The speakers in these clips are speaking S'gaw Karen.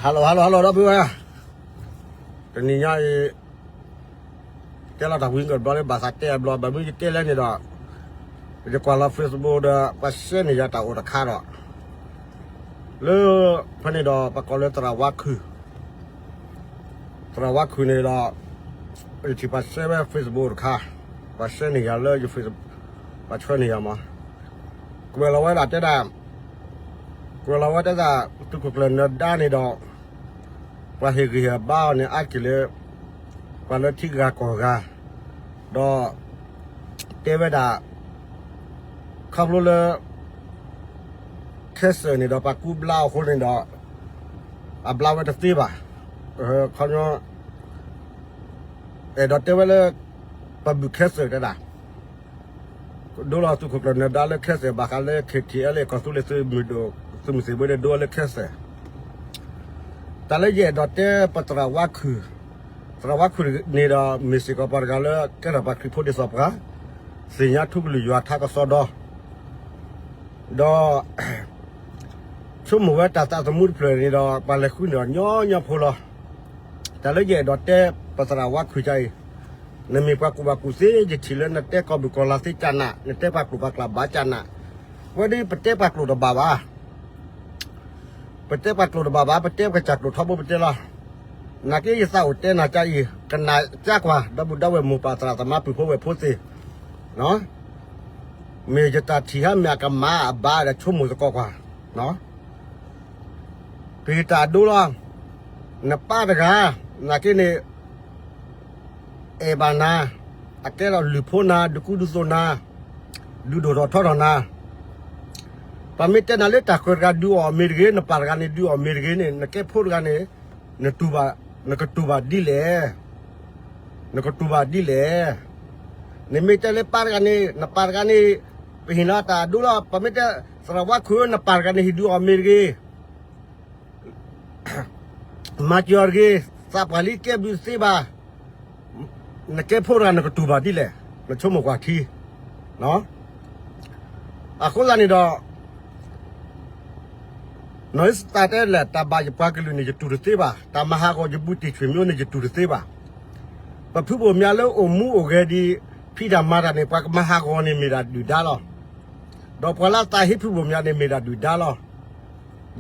Hello hello hello ဒီပုၢ်ဝဲၢ်, တနံၤညါအံၤ တဲလီၤတၢ်ဝံၤကဘျီလၢ ဘၣ်သးတဲအဘျီ ဘၣ်မနုၤယတဲလဲၣ်န့ၣ်ဒီး ယကွၢ်လီၤ Facebook ဒီး ပှၤ share န့ၢ်ယၤတၢ်အိၣ်တခါဒီး လၢ ဖဲန့ၣ်ဒီး ပကိးလၢသရၣ်ဝါခုၣ် သရၣ်ဝါခုၣ်န့ၣ်ဒီး ယထံၣ်ပှၤ share ဝဲ Facebook တခါ, ပှၤ share န့ၢ်ယၤလၢယ Facebook, ပှၤ share န့ၢ်ယၤမး, ကွဲးလီၤဝဲဒၣ်တဲဒၣ်, ကွဲးလီၤဝဲတဲဒၣ် သုးခိၣ်ကျၢၢ်နၢၤဒါန့ၣ်ဒီး ပှၤဟ့ၣ်ဂံၢ်ဟ့ၣ်ဘါအီၤန့ၣ် အါတက့ၢ်လၢ ပှၤလၢထံဂၤကီၢ်ဂၤ, ဒီး တဲဝဲဒၣ် ခီဖျိလၢ cancer န့ၣ်ဒီး ပှၤကူဘျါအီၤအဃိန့ၣ်ဒီး အဘျါဝဲတသ့ဘၣ်. ခီ အဲၣ်ဒိးတဲဝဲလၢ ပဘုၣ် cancer တဲဒၣ်, ဒိလီၤသုးခိၣ်ကျၢၢ်နၢၤဒါလၢ cancer ဘၣ်ဃးလၢ KTLA ကီၢ်သူလ့ၤသုးမုၢ်ဒိၣ် သုးမုၢ်သံၣ်ဘိန့ၣ် ဒိလၢ cancer တၢ်လၢယအဲၣ်ဒိးတဲပသရၣ်ဝါခုၣ်, သရၣ်ဝါခုၣ်န့ၣ်ဒီး မ့ၢ်စ့ၢ်ကီးပှၤတဂၤလၢ ကဲထီၣ်ပှၤခရံာ်ဖိဒ်သိးပှၤ, သ့ၣ်ညါထူကလုၢ်ယွၤထါကစီဒီ, ဒီး ဆိကမိၣ်ဝဲတၢ်သးသမူတဖျၢၣ်န့ၣ်ဒီး ပှၤလဲၤဃုန့ၢ်ဒီးညီညီဖိလီၤ. တၢ်လၢယအဲၣ်ဒိးတဲပသရၣ်ဝါခုၣ်ကါအံၤ, နမ့ၢ်ပှၤကူၣ်ဘၣ်ကူၣ်သ့ ယထံၣ်လၢနတဲကီၢ်ဘူၣ်ကီၢ်လါသ့ကနး, နတဲပှၤကျိာ်ပှၤကျၢ်ဘၣ်ကနး, ဝဲဒ်ပတဲပှၤကျိာ်တဘၣ်ဘၣ် ပတဲပှၤကျိာ်တဘၣ်ဘၣ်, ပတဲပကစၢ်ကျိာ်ထီဘိပတဲလီၤ. နာ်က့ယသးအိၣ်တဲနၤကါအံၤ ကနၣ်ကါကွၢ် ဒီပုၢ်ဒီဝဲၢ်မိၢ်ပၢ်သရၣ်သမါပုၢ်ဖိဝဲၢ်ဖိသ့ၣ်, မ့ၢ်ယတၢ်ထံၣ်ဟါမ့ၢ်အကမၣ်အဘၣ်ဒီးဆိကမိၣ်သကိးကွၢ်, ပတၢ်ဒိလီၤ, နပၢ်တဂၤ, နာ်က့န့ၣ် အဲၣ်ဘၣ်နၤ, အကဲထီၣ်လုၢ်ဖိနၤ ဒုးကူဒုးသိးနၤ, ဒုးဒိၣ်ထီၣ်ထီထီၣ်နၤ, ပမ့ၢ်တဲနၤလၢတၢ်ဃၢၤတဂၤဒုးအီၣ်မ့ၤတဂ့ၤ, နပၢ်တဂၤန့ၣ်ဒုးအီၣ်မ့ၤတဂ့ၤန့ၣ် နကဲဖိတဂၤန့ၣ်, နတူၢ်ဘၣ်, နကတူၢ်ဘၣ်ဒ်လဲၣ်, နကတူၢ်ဘၣ်ဒ်လဲၣ်, နမ့ၢ်တဲလၢပၢ်တဂၤန့ၣ် နပၢ်တဂၤန့ၣ်, ပဟ့ၣ်နၤတၢ်ဒိလီၤ, ပမ့ၢ်တဲ သရၣ်ဝါခုၣ်ဧၢ နပၢ်တဂၤန့ၣ်ဟ့ၣ်ဒုးအီၣ်မ့ၤတဂ့ၤ မၤစၢၤအီၤတဂ့ၤ, သးပှၢ်လံကဲဘျုးတသ့ဘၣ်, နကဲဖိတဂၤနကတူၢ်ဘၣ်ဒ်လဲၣ်, နဆိကမိၣ်ကွၢ်ထံ, အဃိသတးန့ၣ်ဒီး နီၢ်အ့စတၢ်တဲလဲၣ် တၢ်ဘၣ်ယပှၤကလုာ်န့ၣ် ယတူၢ်တသ့ဘၣ်, တၢ်မၤဟးဂီၤယဘူးတံၢ်ဆွေမျိုးန့ၣ် ယတူၢ်တသ့ဘၣ်. ပဖုဘိၣ်မၠါလၢအိၣ်မူအိၣ်ဂဲၤဒံး ဖံးတၢ်မၤတၢ်န့ၣ် ပှၤကမၤဟးဂီၤန့ၣ်မ့ၢ်ဒၣ်ဒုၣ်ဒါလီၤ. ဒီးပှၤလၢအသးဟ့ဖုဘိၣ်မၠါန့ၣ်မ့ၢ်ဒၣ်ဒုၣ်ဒါလီၤ.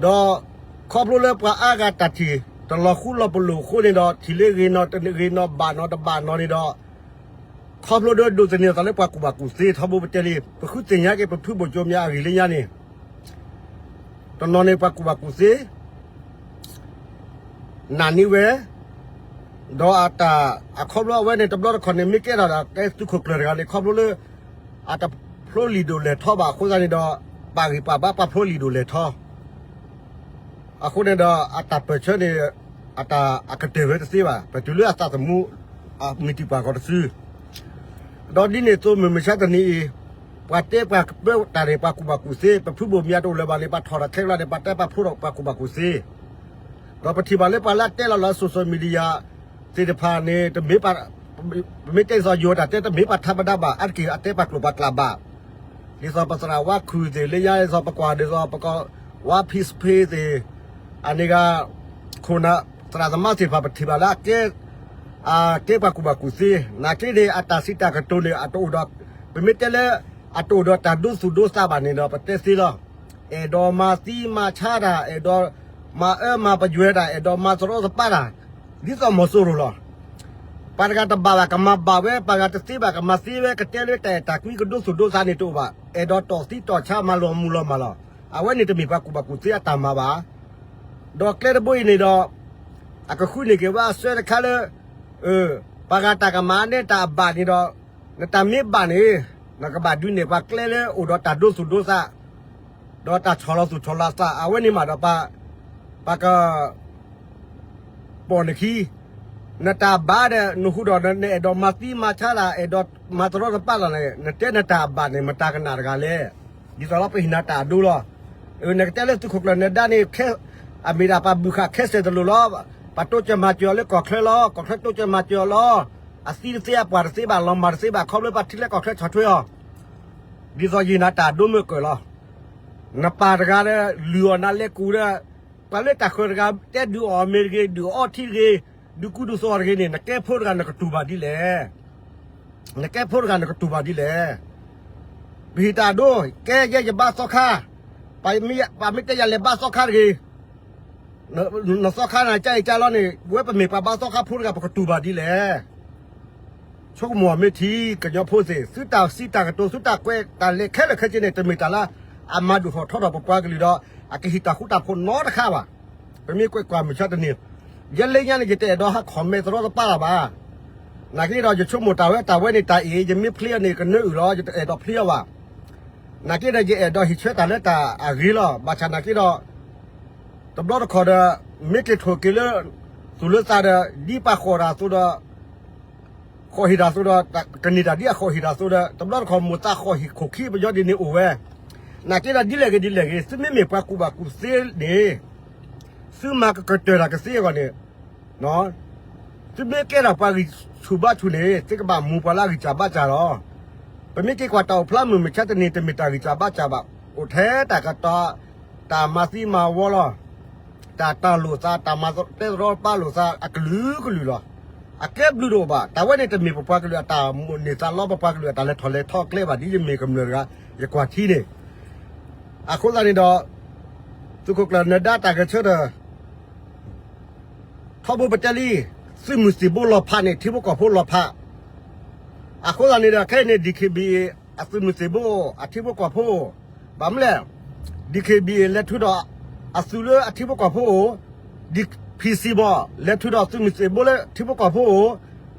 ဒီးခီဖျိလၢပှၤအါဂၤတၢ်ထံၣ် တလီၤဃူလီၤပလိာ်အဃိန့ၣ်ဒီး ထံၣ်လၢဂ့ၤနီၢ်တဂ့ၤနီၢ်ဘၣ်နီၢ်တဘၣ်နီၢ်န့ၣ်ဒီး ခီဖျိဒီးဒိးသန့ၤအသးလၢပှၤကူၣ်ဘၣ်ကူၣ်သ့ထီဘိပတဲလံ, ပဃုသ့ၣ်ညါက့ၤ ပဖုဘိၣ်ကၠိမၠါအဂ့ၢ်လၢညါန့ၣ်, တနီၤန့ၣ်ပှၤကူၣ်ဘၣ်ကူၣ်သ့ နာ်န့ၢ်ဝဲ, ဒီးအတၢ်အခီဖျိအဝဲန့ၣ် တဘျီတခီၣ်န့ၣ် မ့ၢ်ကဲထီၣ်ဒီးကဲသုးခိၣ်ကျၢၢ်တဂၤန့ၣ် ခီဖျိလၢ အတဖျိလံာ်ဒိၣ်လဲၢ်ထီဘၣ်အဃိသတးန့ၣ်ဒီး ပာ်ဂံၢ်ပာ်ဘါပာ်ဖျိလံာ်ဒိၣ်လဲၢ်ထီ အဃိန့ၣ်ဒီး အတၢ်ပၢၢ်ဆၢန့ၣ် အတၢ်အကတၢၢ်ဝဲတသ့ဘၣ်, ပတုၤလၢအသးသမူ အမံၤတံာ်ပှၤကီၢ်တစု, ဒီးဒ်န့ၣ်အသိးမုၢ်မဆါတနံၤအံၤ, ပှၤတဲပှၤကပၢတၢ်န့ၣ် ပှၤကူၣ်ဘၣ်ကူၣ်သ့, ပဖုဘိၣ်မၠါတအိၣ်လၢၤဘၣ်န့ၣ် ပှၤထီၣ်တၢ်ခဲကျါန့ၣ် ပှၤတဲပှၤဖျိဒီးပှၤကူၣ်ဘၣ်ကူၣ်သ့, ဒီးပထံၣ်ဘၣ်လၢပှၤလၢအတဲလီၤလၢ social media သ့ၣ်တဖၣ်န့ၣ် တမ့ၢ်ပ ပမ့ၢ်တဲဒ်သိးယိၤတၢ်တဲ တမ့ၢ်ပှၤထးပဒါဘၣ်, အါတက့ၢ်အတဲပှၤကျိာ်ပှၤကျၢ်ဘၣ်, ဒ်သိးပသရၣ်ဝါခုၣ်သ့ၣ်လၢညါ ဒ်သိးပကွၢ်ဒ်သိးပကဝါဖံးစဖ့သ့ၣ်, အန့ၣ်ဂၤ ခိၣ်နၢ်သရၣ်သမါသ့ၣ်တဖၣ် ပထံၣ်ဘၣ်လၢအကဲ အကဲပှၤကူၣ်ဘၣ်ကူၣ်သ့, နာ်က့န့ၣ် အတၢ်စံးတၢ်ကတိၤန့ၣ် အတအိၣ်ဒီး ပမ့ၢ်တဲလၢ အတအိၣ်ဒီးတၢ်ဒိသူၣ်ဒိသးဘၣ်န့ၣ်ဒီး ပတဲသ့လီၤ. အဲၣ်ဒိးမၤသံမၤဆါတၢ်, အဲၣ်ဒိးမၤအၢမၤပယွဲတၢ်, အဲၣ်ဒိးမၤသရီသပးတၢ်, ဒ်သိးမီၤစိရိၤလီၤ. ပှၤတဂၤတဘၣ်ဘၣ်ကမၤဘၣ်ဝဲ, ပှၤတဂၤတသ့ဘၣ်ကမၤသ့ဝဲ, ကတဲလၢတၢ်အဲၣ်တၢ်ကွံကဒိသူၣ်ဒိသးန့ၣ်တအိၣ်ဘၣ်. အဲၣ်ဒိးတီၢ်သံတီၢ်ဆါမၤလီၤမုၢ်လီၤမၢ်လီၤ. အဝဲန့ၣ်တမ့ၢ်ပှၤကူၣ်ဘၣ်ကူၣ်သ့အတၢ်မၤဘၣ်. ဒီးကျဲတဘိအံၤန့ၣ်ဒီး အကဃုန့ၢ်က့ၤဝဲအဆၢတခါလၢ ပှၤဂၤတၢ်ကမၤန့ၢ်တၢ်အဘၣ်န့ၣ်ဒီး နတၢ်မ့ၢ်ဘၣ်န့ၣ် နကဘၣ်ဒုးနဲၣ်ပှၤကျဲလၢအိၣ်ဒီးတၢ်ဒိသူၣ်ဒိသး ဒီးတၢ်ဆီၣ်လီၤသူၣ်ဆီၣ်လီၤသး အဝဲန့ၣ်မးဒီး ပှၤက ပိာ်နခံ, နတၢ်ဘၣ်ဒီး နဃုာ်ဒီး နအဲၣ်ဒိးမၤသံမၤဆါတၢ် အဲၣ်ဒိးမၤတရီတပါလီၤန့ၣ် နတဲနတၢ်ဘၣ်န့ၣ် မတၤကနၣ်တဂၤလဲၣ်. ဒ်သိးလီၤ ပဟ့ၣ်နၤတၢ်အဒိလီၤ. နကတဲလၢသုးခိၣ်ကျၢၢ်နၢၤဒါန့ၣ် အမ့ၢ်ဒၣ်ပှၤဘုၣ်ဃာ်ခဲစဲးတလိၤလီၤ. ပှၤတိစၢၤမၤစၢၤအီၤလၢကီၢ်ချၢလီၤ. ကီၢ်ချၢတိစၢၤမၤစၢၤအီၤလီၤ. အသံတသ့အပှၢ်တသ့ဘၣ် လီၤမၢ်တသ့ဘၣ် ခီဖျိပှၤထံချၢကီၢ်ချၢဆီၣ်ထွဲအီၤ ဒ်သိးယဟ့ၣ်နၤတၢ်အဒိမုၢ်ကၢၢ်လီၤ. နပၢ်တဂၤဒီး လုၢ်အီၣ်နၤလဲၤကူၣ်ဒီး ပှၤလၢတၢ်ဃၢၤတဂၤ တဲဒုးအီၣ်အီၤမ့ၤတဂ့ၤ, ဒုးအီထံတဂ့ၤ, ဒုးကူဒုးသိးတဂ့ၤန့ၣ် နကဲဖိတဂၤနကတူၢ်ဘၣ်ဒ်လဲၣ်. နကဲဖိတဂၤနကတူၢ်ဘၣ်ဒ်လဲၣ်. ပဟံးတၢ်ဒိ, ကဲယဲယဘါသီခါ, ပှၤမ့ၢ်တဲယၤလဲၤဘါသီခါတဂ့ၤ, နသီခါနၤကၢ်အံၤကၢ်လီၤန့ၣ် ပဝဲပမ့ၢ်ပှၤဘါသီခါဖိတဂၤ ပကတူၢ်ဘၣ်ဒ်လဲၣ်. ဆိကမိၣ်မ့ၢ်ထံ ကညီဖိသ့ၣ်, သုတၢ်စံးတၢ်ကတိၤ သုတၢ်ကွဲးတၢ်လဲၤခဲလၢာ်ခဲဆ့န့ၣ် တမ့ၢ်တၢ်လၢအမၤဒိၣ်ထီၣ်ထီထီၣ်ပပှၤကလုာ်ဒီး အကဟံးတၢ်ဃူတၢ်ဖိးနီတခါဘၣ်. ပမ့ၢ်ကွဲးကွၢ်မုၢ်ဆါတနံၤ, ယဲလၢညါန့ၣ် ယတအဲၣ်ဒိးဟး comment သရီသပၢ်လၢၤဘၣ်. နာ်က့ဒီး ယဆိကမိၣ်တၢ်ဝဲတၢ်ဝဲန့ၣ် တၢ်အ့ၣ် ယမ့ၢ်ဖျ့အီၤန့ၣ် ကနၢအုၣ်လီၤ, ယတအဲၣ်ဒိးဖျ့အီၤဘၣ်. နာ်က့ဒီး ယအဲၣ်ဒိးဟံးဆၢတၢ်လၢတၢ်အဂ့ၤလီၤ. ဘၣ်ဆၣ်နာ်က့ဒီး တဘျီတခီၣ်ဒီး မ့ၢ်က့ၤထိၣ်က့ၤလၢ သူၣ်လၢသးဒီး ဒ်ပှၤဃီၣ်တၢ်အသိးဒီး ဃီၣ်ဟ့ၣ်တၢ်အသိးဒီး ကန့ၢ်တၢ်ဒ်အဃီၣ်ဟ့ၣ်တၢ်အသိးဒီး တဘျီတခီၣ်မိၢ်သးဃီၣ်ဟ့ၣ်ခိၣ်ခံပယီၤဒ်န့ၣ်အိၣ်ဝဲ. နာ်က့ဒီးဒ်လဲၣ်ဂ့ၤဒ်လဲၣ်ဂ့ၤ သုမ့မ့ၢ်ပှၤကူၣ်ဘၣ်ကူၣ်သ့န့ၣ် သုမၤကကတၢၢ်တၢ်ကသ့အဂီၢ်န့ၣ် သုမ့ၢ်ကဲထီၣ်ပှၤဂံၢ်ဆူၣ်ဘါဆူၣ်န့ၣ် သုကဘၣ်မူပှၤလၢအဂံၢ်စၢ်ဘါစၢ်လီၤ. ပမ့ၢ်က့ၤကွၢ်တၢ်အိၣ်ဖျါမုၢ်မုၢ်ဆါတနံၤ တမ့ၢ်တၢ်ဂံၢ်စၢ်ဘါစၢ်ဘၣ်. အိၣ်ထဲတၢ်ကတီၤ တၢ်မၤသံမၤဝီလီၤ. တၢ်တၢ်လိာ်သး တၢ်မၤတဲသရီပာ်လိာ်သးအကလုာ်ကလုာ်လီၤ. အကဲဘျုးတအိၣ်ဘၣ်. တၢ်ဝဲန့ၣ်တမ့ၢ်ပပှၤကလုာ်အတၢ်မိၣ်န့ၢ်သးလီ ပပှၤကလုာ်အတၢ်လဲၤထီၣ်လဲၤထီကျဲဘၣ် ဒ်ယမ့ၢ်ကမျၢၢ်တဂၤ ယကွၢ်ထံန့ၣ် အဃိသတးန့ၣ်ဒီး သုးခိၣ်ကျၢၢ်နၢၤဒါတၢ်ဂဲၤဆၢထၢၣ် ထီဘိပတဲလံ, သုးမုၢ်သံၣ်ဘိလီၤဖးန့ၣ် ထံဖိကီၢ်ဖိလီၤဖး. အဃိသတးန့ၣ်ဒီး ခဲအံၤန့ၣ် DKBA အသုးမုၢ်သံၣ်ဘိအထံဖိကီၢ်ဖိအိၣ်, ဘၣ်မနုၤလဲၣ်, DKBA လဲၤထုးဒီးအသုးလၢအထံဖိကီၢ်ဖိအိၣ်, PC မ့ၢ် လဲၤထုးဒီးသုးမုၢ်သံၣ်ဘိလၢထံဖိကီၢ်ဖိအိၣ်,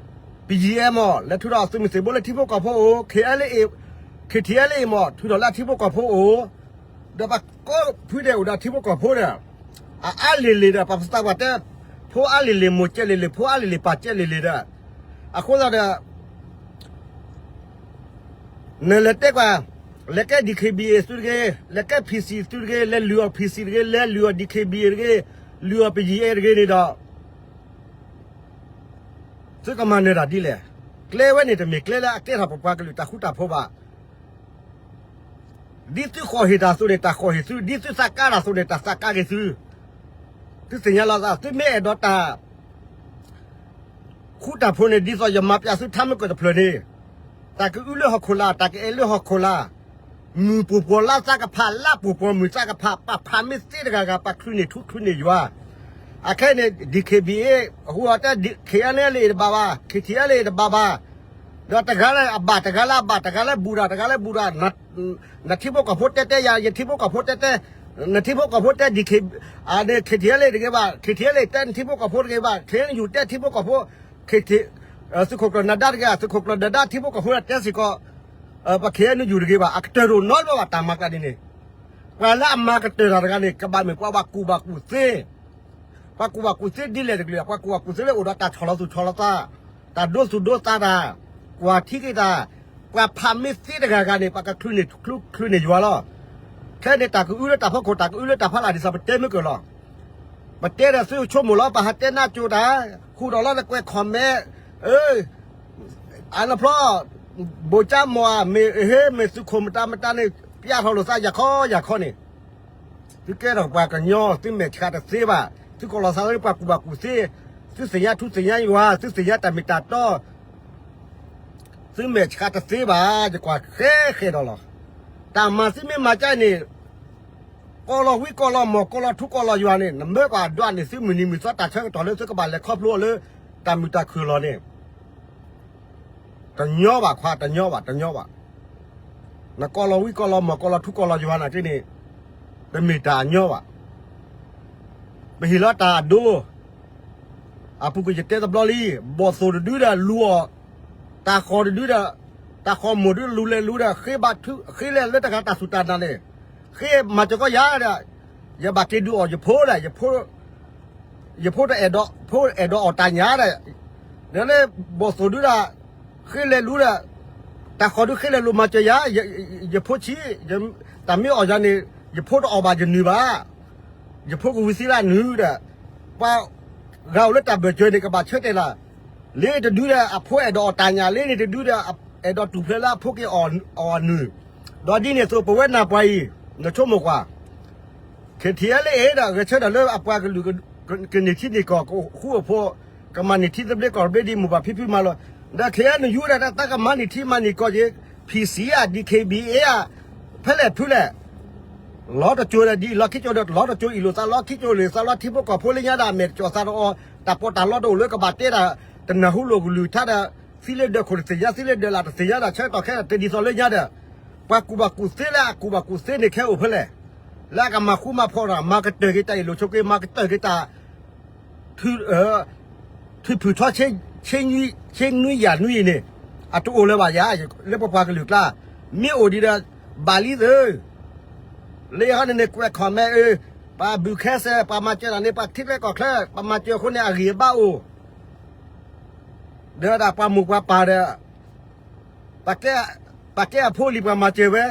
BGF မ့ၢ် လဲၤထုးဒီးသုးမုၢ်သံၣ်ဘိလၢထံဖိကီၢ်ဖိအိၣ်, KLA, KTLA မ့ၢ် ထုးဒီးလၢအထံဖိကီၢ်ဖိအိၣ် ဒီးပှၤကိးဖုဒဲးအိၣ်ဒီးထံဖိကီၢ်ဖိဒီး အအါလံၤလံၤဒီး ပှၤပသးပှၢ်တဲ ဖိအါလံၤလံၤ မိၢ်ကဲလံၤလံၤ ဖိအါလံၤလံၤ ပၢ်ကဲလံၤလံၤဒီး အဃိသတးဒီး နလဲၤတဲကွၢ် လဲၤကဲ DKBA သုတဂ့ၤ, လဲၤကဲ PC သုတဂ့ၤ, လဲၤလုၢ်အီၣ် PC တဂ့ၤ, လဲၤလုၢ်အီၣ် DKBA တဂ့ၤ, လုၢ်အီၣ် BGF တဂ့ၤန့ၣ်ဒီး သုကမၤနၢၤတၢ်ဒ်လဲၣ်. ကျဲဝဲန့ၣ်တမ့ၢ်ကျဲလၢအကဲထီၣ်ပပှၤကလုာ်တၢ်ဃူတၢ်ဖိးဘၣ်. ဒ်သုဃီၣ်ဟ့ၣ်တၢ်အသိးန့ၣ် တၢ်ဃီၣ်ဟ့ၣ်သု, ဒ်သုသးကါတၢ်အသိးန့ၣ် တၢ်သးကါက့ၤသု. သုသ့ၣ်ညါလီၤသး သုမ့ၢ်အဲၣ်ဒိးတၢ် ဃူတၢ်ဖိးန့ၣ် ဒ်သိးယမၤပျးသုထါမ့ၢ်ကၢၢ်တဖျၢၣ်န့ၣ်, တၢ်ကအုလၢဟီၣ်ခိၣ်လာ် တၢ်ကအဲၣ်လၢဟီၣ်ခိၣ်လာ်, မုၢ်ပှိၤပှီၤလါသးကဖး လါပှိၤပှီၤမုၢ်သးကဖး ပှၤဖးမ့ၢ်သ့တဂၤဂၤ ပှၤချုးန့ၢ်ထူချုးန့ၢ်ယွၤ. အခဲအံၤန့ၣ် DKBA အဃိအတဲ KNLA တဘၣ်ဘၣ်, KTLA တဘၣ်ဘၣ်, ဒီးတဂၤလၢအဘၣ် တဂၤလၢအဘၣ် တဂၤလၢဘူးတၢ် တဂၤလၢဘူးတၢ် နထံဖိကီၢ်ဖိတဲတဲယၤ ယထံဖိကီၢ်ဖိတဲတဲ, နထံဖိကီၢ်ဖိတဲ DK, အန့ၣ် KTLA တဂ့ၤဘၣ်, KTLA တဲနထံဖိကီၢ်ဖိတဂ့ၤဘၣ်, KNU တဲထံဖိကီၢ်ဖိ, သုးခိၣ်ကျၢၢ်နၢၤဒါတဂ့ၤ, သုးခိၣ်ကျၢၢ်နၢၤဒါထံဖိကီၢ်ဖိတဲစ့ၢ်ကီး, ပ KNU တဂ့ၤဘၣ်, အကတၢၢ်တအိၣ်နီတဘျီဘၣ် တၢ်မၤကျါဒ်န့ၣ်, ပှၤလၢအမၤကတၢၢ်တၢ်တဂၤန့ၣ် ကဘၣ်မ့ၢ်ပှၤဘၣ်ကူၣ်ဘၣ်ကူၣ်သ့ ပှၤကူၣ်ဘၣ်ကူၣ်သ့ဒ်လဲၣ်တကလုာ် ပှၤကူၣ်ဘၣ်ကူၣ်သ့လၢအိၣ်ဒီးတၢ်ဆီၣ်လီၤသူၣ်ဆီၣ်လီၤသး, တၢ်ဒိသူၣ်ဒိသးတၢ်, ကွၢ်ထံက့ၤတၢ်, ပှၤဖးမ့ၢ်သ့တဂၤဂၤန့ၣ် ပှၤကချုးန့ၢ်ချုးန့ၢ်ယွၤလီၤ. ခဲအံၤန့ၣ် တၢ်ကအုလၢတၢ်ဖီခိၣ် တၢ်ကအုလၢတၢ်ဖီလာ်ဒ်သိး ပတဲမ့ၢ်ကၢၢ်လီၤ. ပတဲဒီးသုဆိကမိၣ်လီၤ ပဟးတဲနၢ်ကၠိတၢ်, ဃူဒီးလီၤနကွဲး comment, အနဖျီ ဘိၣ်ကၠၢမီၢ်ဧါ မ့ၢ်ဟ့ မ့ၢ်သုးခိၣ်မတၤမတၤန့ၣ် ပျးထီၣ်လိာ်သးယၤခီယၤခီန့ၣ် သုကဲထီၣ်ပှၤကညီ သုမဲာ်ဆှးတသ့ဘၣ်, သုကီၢ်လီၤသးလၢပှၤကူၣ်ဘၣ်ကူၣ်သ့, သုသ့ၣ်ညါထူသ့ၣ်ညါယွၤ, သုသ့ၣ်ညါတၢ်မ့ၢ်တၢ်တီ, သုမဲာ်ဆှးတသ့ဘၣ်, ယကွၢ်ဃဲဃဲဒီးလီၤ. တၢ်မၤသုမ့ၢ်မၤကၠါန့ၣ်, ကီၢ်လီၤဝံကီၢ်လီၤမီၢ်ကီၢ်လီၤထူကီၢ်လီၤယွၤန့ၣ် နမၢကွၢ်ဒွးန့ၢ်သုမုၢ်နံၤမုၢ်သီတၢ်ဆၢကတီၢ်လၢသုကဘၣ်လဲၤခီဖျိအီၤလၢ တၢ်မုာ်တၢ်ခုၣ်လီၤန့ၣ် တညီဘၣ်ခွါ တညီဘၣ် တညီဘၣ်. နကီၢ်လီၤဝံကီၢ်လီၤမီၢ်ကီၢ်လီၤထူကီၢ်လီၤယွၤနာ်က့န့ၣ် တမ့ၢ်တၢ်အညီဘၣ်. ပဟ့ၣ်လီၤတၢ်အဒိ အပူၤကွံာ်ယတဲတဘျီလံ, ဘီၣ်သိၣ်တဒုဒီးလူၤအီၤ, တၢ်ဃီၣ်တဒုဒီး, တၢ်ဃီၣ်မိၢ်ဒုလူၤလဲၤလူၤဒီး ဃ့ဘါထု, ဃ့လဲၤလၢတဂၤတၢ်စူၢ်တၢ်နာ်န့ၣ်, ဃ့မၤစၢၤကီးယၤဒီး, ယဘၣ်က့ၤဒုးအီၣ်ယဖိဒီး, ယဖိ ယဖိတအဲၣ်ဒိး, ဖိအဲၣ်ဒိးအီၣ်တၢ်ညၣ်ဒီး, ဒီးလၢဘီၣ်သိၣ်ဒုဒီး, ဃ့လဲၤလူၤဒီး, တၢ်ဃီၣ်ဒုဃ့လဲၤလူၤမၤစၢၤယၤ, ယဖိဆံး, တၢ်မ့ၢ်အီၣ်ယၤန့ၣ်, ယဖိတအီၣ်ဘၣ်ယနုၢ်ဘၣ်, ယဖိကဝံၤသံလၢအနုၢ်ဒီး, ပှၤဂၤအိၣ်လၢတၢ်ဘၢၣ်စၢၤန့ၣ် ကဘၣ်ဆၢတဲာ်လၢ်, လၢတဒုဒီး အဖိအဲၣ်ဒိးအီၣ်တၢ်ညၣ်, လၢန့ၣ်တဒုဒီး အဲၣ်ဒိးတူၢ်ဖျဲးလၢအဖိက့ၤအီၣ်အနုၢ်, ဒီးဒ်န့ၣ်အသိး ပဝဲနၢ်ပှၤအံၤ, နဆိကမိၣ်ကွၢ် KTLA ဒီး ဂဲၤဆၢထၢၣ်လၢအပှၤကလုာ်ကန့ၢ်ထံန့ၢ်ကီၢ် ကဃူအိၣ်ဖိး, ကမၤန့ၢ်ထံသဘျ့ကီၢ်သဘျ့ဒ်မိၢ်ပၢ်ဖံဖုမၤလိာ်, ဒီး KNU ဒၣ်တၢ်ကမၤန့ၢ်ထံမၤန့ၢ်ကီၢ်က့ၤ PC ဧါ DKBA ဧါ, ဖဲလဲၣ်ဖုလဲၣ်, လီၤတကၠိၤဒီးဒ်အံၤ လီၤခံကၠိၤဒီးလီၤတကၠိၤအံၤလိာ်သး လီၤခံကၠိၤလိာ်သး လီၤထံဖိကီၢ်ဖိလၢညါဒၣ် အမဲာ်တကၠီၣ်သးတအီၤ, တၢ်ပီးတၢ်လီတအိၣ်လၢကဘၣ်တဲဒၣ်, တနၢ်ဟူလိာ်ကလုၢ်ကထါဒီး, သံလၢဒၢးခိၣ်တသ့ၣ်ညါ သံလၢဒၢးလၢ်တသ့ၣ်ညါဒီး ဆၢကတီၢ်ခဲအံၤ တဒ်သိးလၢညါဒီး, ပှၤကူၣ်ဘၣ်ကူၣ်သ့လၢအကူၣ်ဘၣ်ကူၣ်သ့န့ၣ်ခဲအိၣ်ဖဲလဲၣ်, လၢအကမၤဃူမၤဖိးဒီး မၤကတၢၢ်က့ၤတၢ်အ့ၣ်လိာ်ဆိးက့ မၤကတၢၢ်က့ၤတၢ် ထုးဖုၣ်ထီ ဆ့နွံယၤနွံအံၤန့ၣ်, အတအိၣ်လၢၤဘၣ်ယၤ, လၢပပှၤကလုာ်ကျါ, မ့ၢ်အိၣ်ဒံးဒီး, ဘၣ်လံသု, လၢယဟီန့ၣ်န့ၣ် ကွဲး comment အၢ, ပှၤဘုၣ်ခဲစဲး ပှၤမၤစၢၤတၢ်န့ၣ် ပှၤထံချၢကီၢ်ချၢ ပှၤမၤစၢၤအဃိန့ၣ် အဂံၢ်အဘါအိၣ်, ဒီးဒၣ်ပှၤမိၢ်ပှၤပၢ်ဒီး ပှၤကဲအဖိလံၤပှၤမၤစၢၤဝဲ,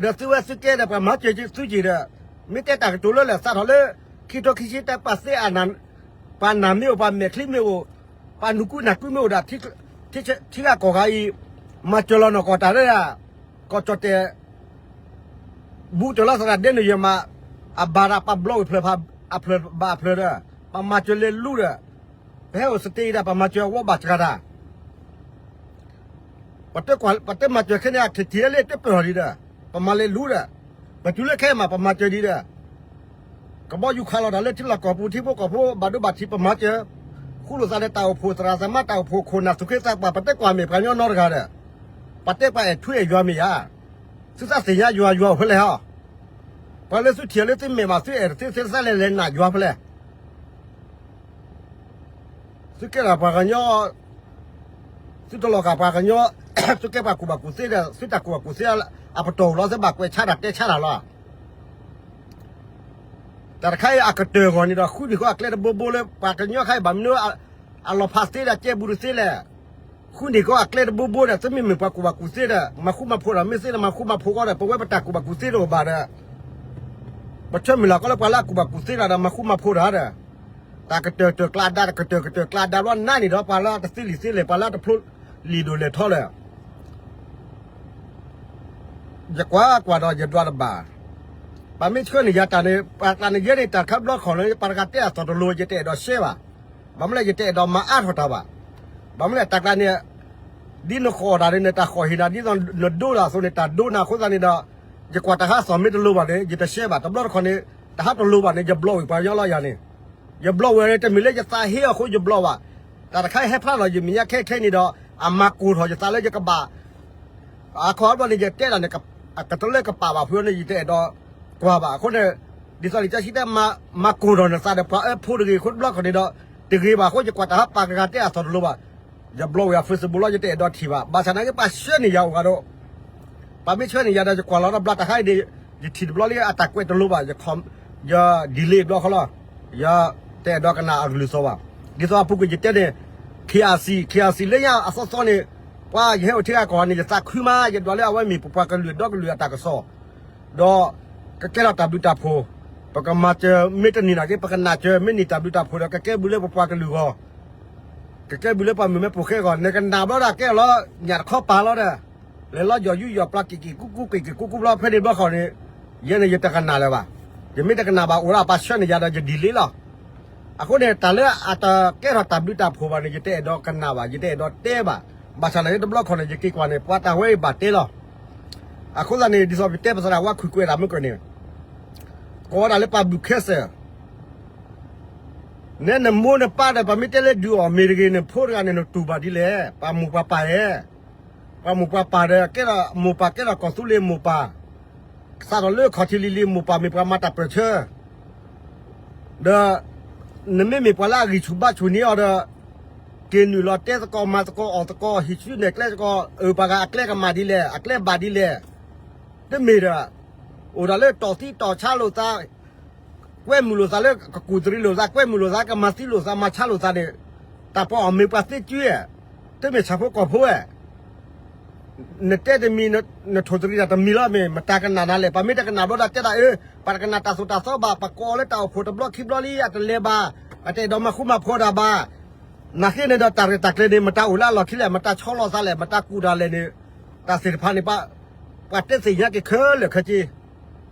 ဒီးသုဝဲသုကဲဒီးပှၤမၤစၢၤသုက့ၤဒီး, မ့ၢ်တဲတၢ်ကတိၤလၢလဲၣ် စးထီၣ်လၢ ခံထိခံဆံတၢ ပှၤသ့အနၢ်, ပှၤနၢ်မ့ၢ်အိၣ် ပှၤမဲာ်ချံမ့ၢ်အိၣ်, ပှၤနူၤကူနၢ်ကူမ့ၢ်အိၣ်ဒၣ်, ထံဂၤကီၢ်ဂၤအံၤ, မၤစၢၤလီၤနီၢ်ကီၢ်တၢ်လၢ ကီၢ်ကၠီၣ်တဲၣ် ဘူးတၢၢ်လီၤသရၣ်ဒဲနယၢၤမး, အဘၣ်ဒၣ်ပှၤဘျီဝံၤဖျၢၣ်ဖး, အဖျၢၣ်ဘၣ်အဖျၢၣ်ဒီး, ပှၤမၤစၢၤလဲၤလူဒီး, ပဟဲအိၣ်စတ့အံၤဒၣ် ပှၤမၤစၢၤအဝဲဘၣ်စှၤတၢ်, ပှၤတမၤစၢၤခဲန့ၣ် အထံၣ်ထံၣ်လၢတပၢၢ်ထီၣ်ဒံးဒီး, ပမၤလဲၤလူဒီး, ပတုၤလၢခဲအံၤမး ပမၤစၢၤဒံးဒီး, ကဘီယူၤခးလီၤတၢ်လၢထံလီၢ်ကီၢ်ပူၤ ထံဖိကီၢ်ဖိ ဘၣ်ဒိဘၣ်ထံး ပမၤစၢၤ, ဃူလိာ်သးဒီးတၢ်အိၣ်ဖှိၣ်သရၣ်သမါ တၢ်အိၣ်ဖှိၣ်ခိၣ်နၢ်သူၣ်က့သးပှၢ် ပတကွၢ်မဲာ်ပှၤကညီနီတဂၤဒီး, ပှၤတဲပှၤအဲၣ်ထူအဲၣ်ယွၤမ့ၢ်ဧါ, သုသးသ့ၣ်ညါယွၤ ယွၤအိၣ်ဖဲလဲၣ်ဟီ, ပှၤလၢသုထံၣ်လၢသုမဲာ်ဘၣ် သုအဲၣ်တသ့ သုသးလဲၤလဲၤနာ်ယွၤဖဲလဲၣ် သုကဲထီၣ်ပှၤကညီ, သုတလီၤဂာ်ပှၤကညီ, သုကဲပှၤကူၣ်ဘၣ်ကူၣ်သ့ဒီး သုတၢ်ကူၣ်ဘၣ်ကူၣ်သ့အပတီၢ်လီၤ သုဘၣ်ကွဲးဆါတၢ်တဲဆါတၢ်လီၤ. တၢ်တခါအံၤအကတၢၢ်အဂီၢ်န့ၣ်ဒီး ဃုန့ၢ်ကီးအကျဲတဘိဘိလၢပှၤကညီခါအံၤ ဘၣ်မနုၤအလီၤဖးသ့ဒီးကဲဘူးတသ့လဲၣ်. ဃုန့ၢ်ကီးအကျဲတဘိဘိဒီး သုမ့မ့ၢ်ပှၤကူၣ်ဘၣ်ကူၣ်သ့ဒီး မၤဃူမၤဖိးတၢ် မ့ၢ်သ့ဒီးမၤဃူမၤဖိးကီးဒီး ပဝဲပတၢ်ကူၣ်ဘၣ်ကူၣ်သ့တအိၣ်ဘၣ်ဒီး ပဆၢမုၢ်လၢ်ကီးလၢပှၤလၢအကူၣ်ဘၣ်ကူၣ်သ့တၢ်ဒီး မၤဃူမၤဖိးတၢ်ဒီး တၢ်ကတၢၢ်တၢၢ်ကျါဒါ တကတၢၢ်ကတၢၢ်ကျါဒါဘျီနါန့ၣ်ဒီး ပှၤလၢတသ့လံာ်သ့လဲၢ် ပှၤလၢတဖျိလံာ်ဒိၣ်လဲၢ်ထီလၢ ယကွၢ်ကွၢ်ဒီးယဒွးတဘၣ်, ပှၤမ့ၢ်ဆှၢန့ၢ်ယၤတၢ်န့ၣ် ပှၤကျါန့ၣ်ယဲန့ၣ် တၢ်ခါဘျီခီၣ်လၢ ပှၤတဂၤတဲအသီၣ်တလိၤ ယတအဲၣ်ဒိးရှဲဘၣ်. ဘၣ်မနုၤလဲၣ် ယတအဲၣ်ဒိးမၤအါထီၣ်တၢ်ဘၣ်. ဘၣ်မနုၤလဲၣ် တၢ်ကျါန့ၣ် ဒ်နဃီၣ်တၢ်န့ၣ် နတၢ်ဃီၣ်ဟ့ၣ်နၤ ဒ်သိးနဒိတၢ်အသိးန့ၣ် တၢ်ဒိနၤအဃိသတးန့ၣ်ဒီး ယကွၢ်တၢ်ဟးသီၣ်မ့ၢ်တလိၤဘၣ်န့ၣ် ယတရှဲဘၣ်. တဘျီတခီၣ်န့ၣ် တၢ်ဟးတလိၤဘၣ်န့ၣ် ယဘျီဝံၤပှၤကညီလီၤယၤန့ၣ် ယဘျီဝံၤန့ၣ် တမ့ၢ်လၢယသးဟ့အဃိယဘျီဘၣ်. တၢ်တခါအံၤဟဲဖျါလီၤယမဲာ်ညါခဲခဲန့ၣ်ဒီး အမၤကိၢ်ထီၣ်ယသးလၢယကဘၣ် အခီဘျီန့ၣ် ယတဲဒၣ်န့ၣ် အကတလၢကပာ်ဘၣ်ဖုန့ၣ် ယတအဲၣ်ဒိးကွၢ်ဘၣ်. အဃိန့ၣ် ဒ်သိးလံာ်စီဆှံတဲ မၤကိၢ်ထီၣ်နသးဒီးပှၤအၢဖိတဂ့ၤ အဃိတဘျီခီၣ်န့ၣ်ဒီး တဂ့ၤဘၣ်အဃိ ယကွၢ်တၢ်ဟးပာ်ကဂၤတဲအသီၣ်တလိၤဘၣ်. ယဘျီဝံၤအ Facebook လီၤ ယတအဲၣ်ဒိးထံၣ်ဘၣ်. ဘၣ်ဆၣ်နာ်က့ ပှၤဆှၢန့ၢ်ယၤအိၣ်ဂၤဒီး ပှၤမ့ၢ်ဆှၢန့ၢ်ယၤဒီး ယကွၢ်လီၤတဘျီတၢ်ခါအံၤန့ၣ် ယထံၣ်တဘျီလံ အတၢ်ကွဲးတလိၤဘၣ် ယ delete ဘျီဃီလီၤ. ယတအဲၣ်ဒိးကနၣ်အကလုၢ်သီၣ်ဘၣ်. ဒ်သိးအပူၤကွံာ်ယတဲန့ၣ် KRC KRC လၢညါအသီသီန့ၣ် ပှၤယဟဲအိၣ်ထံဂၤကီၢ်ဂၤန့ၣ် ယသးခုမး ယဒွးလၢအဝဲမ့ၢ်ပပှၤကလုာ်ဒီကလုာ်အတၢ်ကစီၣ် ဒီးကကဲထီၣ်တၢ်ဘျုးတၢ်ဖှိၣ်, ပကမၤစၢၤ မ့ၢ်တန့ၢ်နာ်က့ ပကနၢ်စၢၤ မ့ၢ်န့ၢ်တၢ်ဘျုးတၢ်ဖှိၣ်ဒီး ကကဲဘျုးလၢပပှၤကလုာ်ဂီၢ်, ကကဲဘျုးလၢပှၤမုၢ်မ့ၢ်ပိာ်ဃဲအဂီၢ်, နကနၣ်ဘျီဒၣ်ကဲလီၤ ညၣ်တခီပၤလီၤဒီး, လဲၤလီၤယီၢ်ယူးယီၢ်ပျီ က့ၤက့ၤကူကူ က့ၤက့ၤကူကူဘျီ ဖဲန့ၣ်ဘျီဃီန့ၣ်, ယဲန့ၣ်ယတကနၣ်လၢၤဘၣ်. ယမ့ၢ်တကနၣ်ဘၣ် အိၣ်ဒၣ်ပှၤဆှၢန့ၢ်ယၤဒီး ယ delete လီၤ. အဃိန့ၣ် တၢ်လၢအတကဲထီၣ်တၢ်ဘျုးတၢ်ဖှိၣ်ဘၣ်န့ၣ် ယတအဲၣ်ဒိးကနၣ်ဘၣ် ယတအဲၣ်ဒိးတဲဘၣ်. ဘၣ်ဆၣ်နာ်က့တဘျီခီန့ၣ် ယက့ၤကွၢ်န့ၣ် ပှၤတၢ်ဝဲအံၤဘၣ်တဲလီၤ. အဃိသတးန့ၣ် ဒ်သိးပတဲပသရၣ်ဝါခုၣ်ကွဲးဒၣ်မ့ၢ်ကၢန့ၣ်, ကိးဒၣ်လၢပှၤဘုၣ်ခဲစၢၣ် နဲနမိၢ်နပၢ်ဒီး ပှၤမ့ၢ်တဲလၢဒုးအီၣ်မ့ၤတဂ့ၤ နဖိတဂၤန့ၣ် နတူၢ်ဘၣ်ဒ်လဲၣ်. ပှၤမိၢ်ပှၤပၢ်ဧၢ, ပှၤမိၢ်ပှၤပၢ်ဒီး ကဲထီၣ်မိၢ်ပၢ် ကဲထီၣ်ကီၢ်သူလ့ၤမိၢ်ပၢ်, စးထီၣ်လၢခီၣ်ထံးလံၤလံၤ မိၢ်ပၢ်မ့ၢ်ပှၤမၤတၢ်ပၢၢ်ဆၢ ဒီး နမ့မ့ၢ်ပှၤလၢအဂံၢ်ဆူၣ်ဘါဆူၣ်န့ၢ်အီၤဒီး က့ၤနုာ်လီၤတဲသကိးမၤသကိးအီၣ်သကိး ဟံးစုနဲၣ်ကျဲသကိး အၢ ပှၤဂၤအကျဲကမၣ်ဒ်လဲၣ် အကျဲဘၣ်ဒ်လဲၣ်. တမ့ၢ်ဒီး အိၣ်ဒီးလၢတီၢ်သံတီၢ်ဆါလိာ်သး ကွဲမုာ်လိာ်သးလၢကကူၣ်တရံးလိာ်သး ကွဲမုာ်လိာ်သး ကမၤသံလိာ်သး မၤဆါလိာ်သးန့ၣ် တၢ်ပှၤအီၣ်မ့ၤပှၤသ့ကၠုဧါ, တမ့ၢ်ဆၣ်ဖိကီၢ်ဖိဧါ. နတဲတမံၤ နထိၣ်တရံးတၢ်တမံၤလီၤမ့ၢ် မတၤကနၣ်နၤလဲၣ်. ပှၤမ့ၢ်တကနၣ်ဘျီဒီးတဲဒၣ်အၢ ပှၤတကနၣ်တၢ်သိၣ်တၢ်သီဘၣ် ပကိးလၢတၢ်အိၣ်ဖှိၣ်တဘျီခံဘျီလံ အတလဲၤဘၣ် အတအဲၣ်ဒိးမၤဃူမၤဖိးတၢ်ဘၣ်. နာ်က့န့ၣ်ဒီးတၢ်ရဲၣ်တၢ်ကျဲၤန့ၣ် မတၤအိၣ်လၢအလီၢ်ခံလဲၣ် မတၤဆီလီၤသးလဲၣ် မတၤကူၣ်တၢ်လဲၣ်န့ၣ် တၢ်သ့ၣ်တဖၣ်န့ၣ် ပှၤတဲသ့ၣ်ညါက့ၤခဲလၢာ်ခဲဆ့.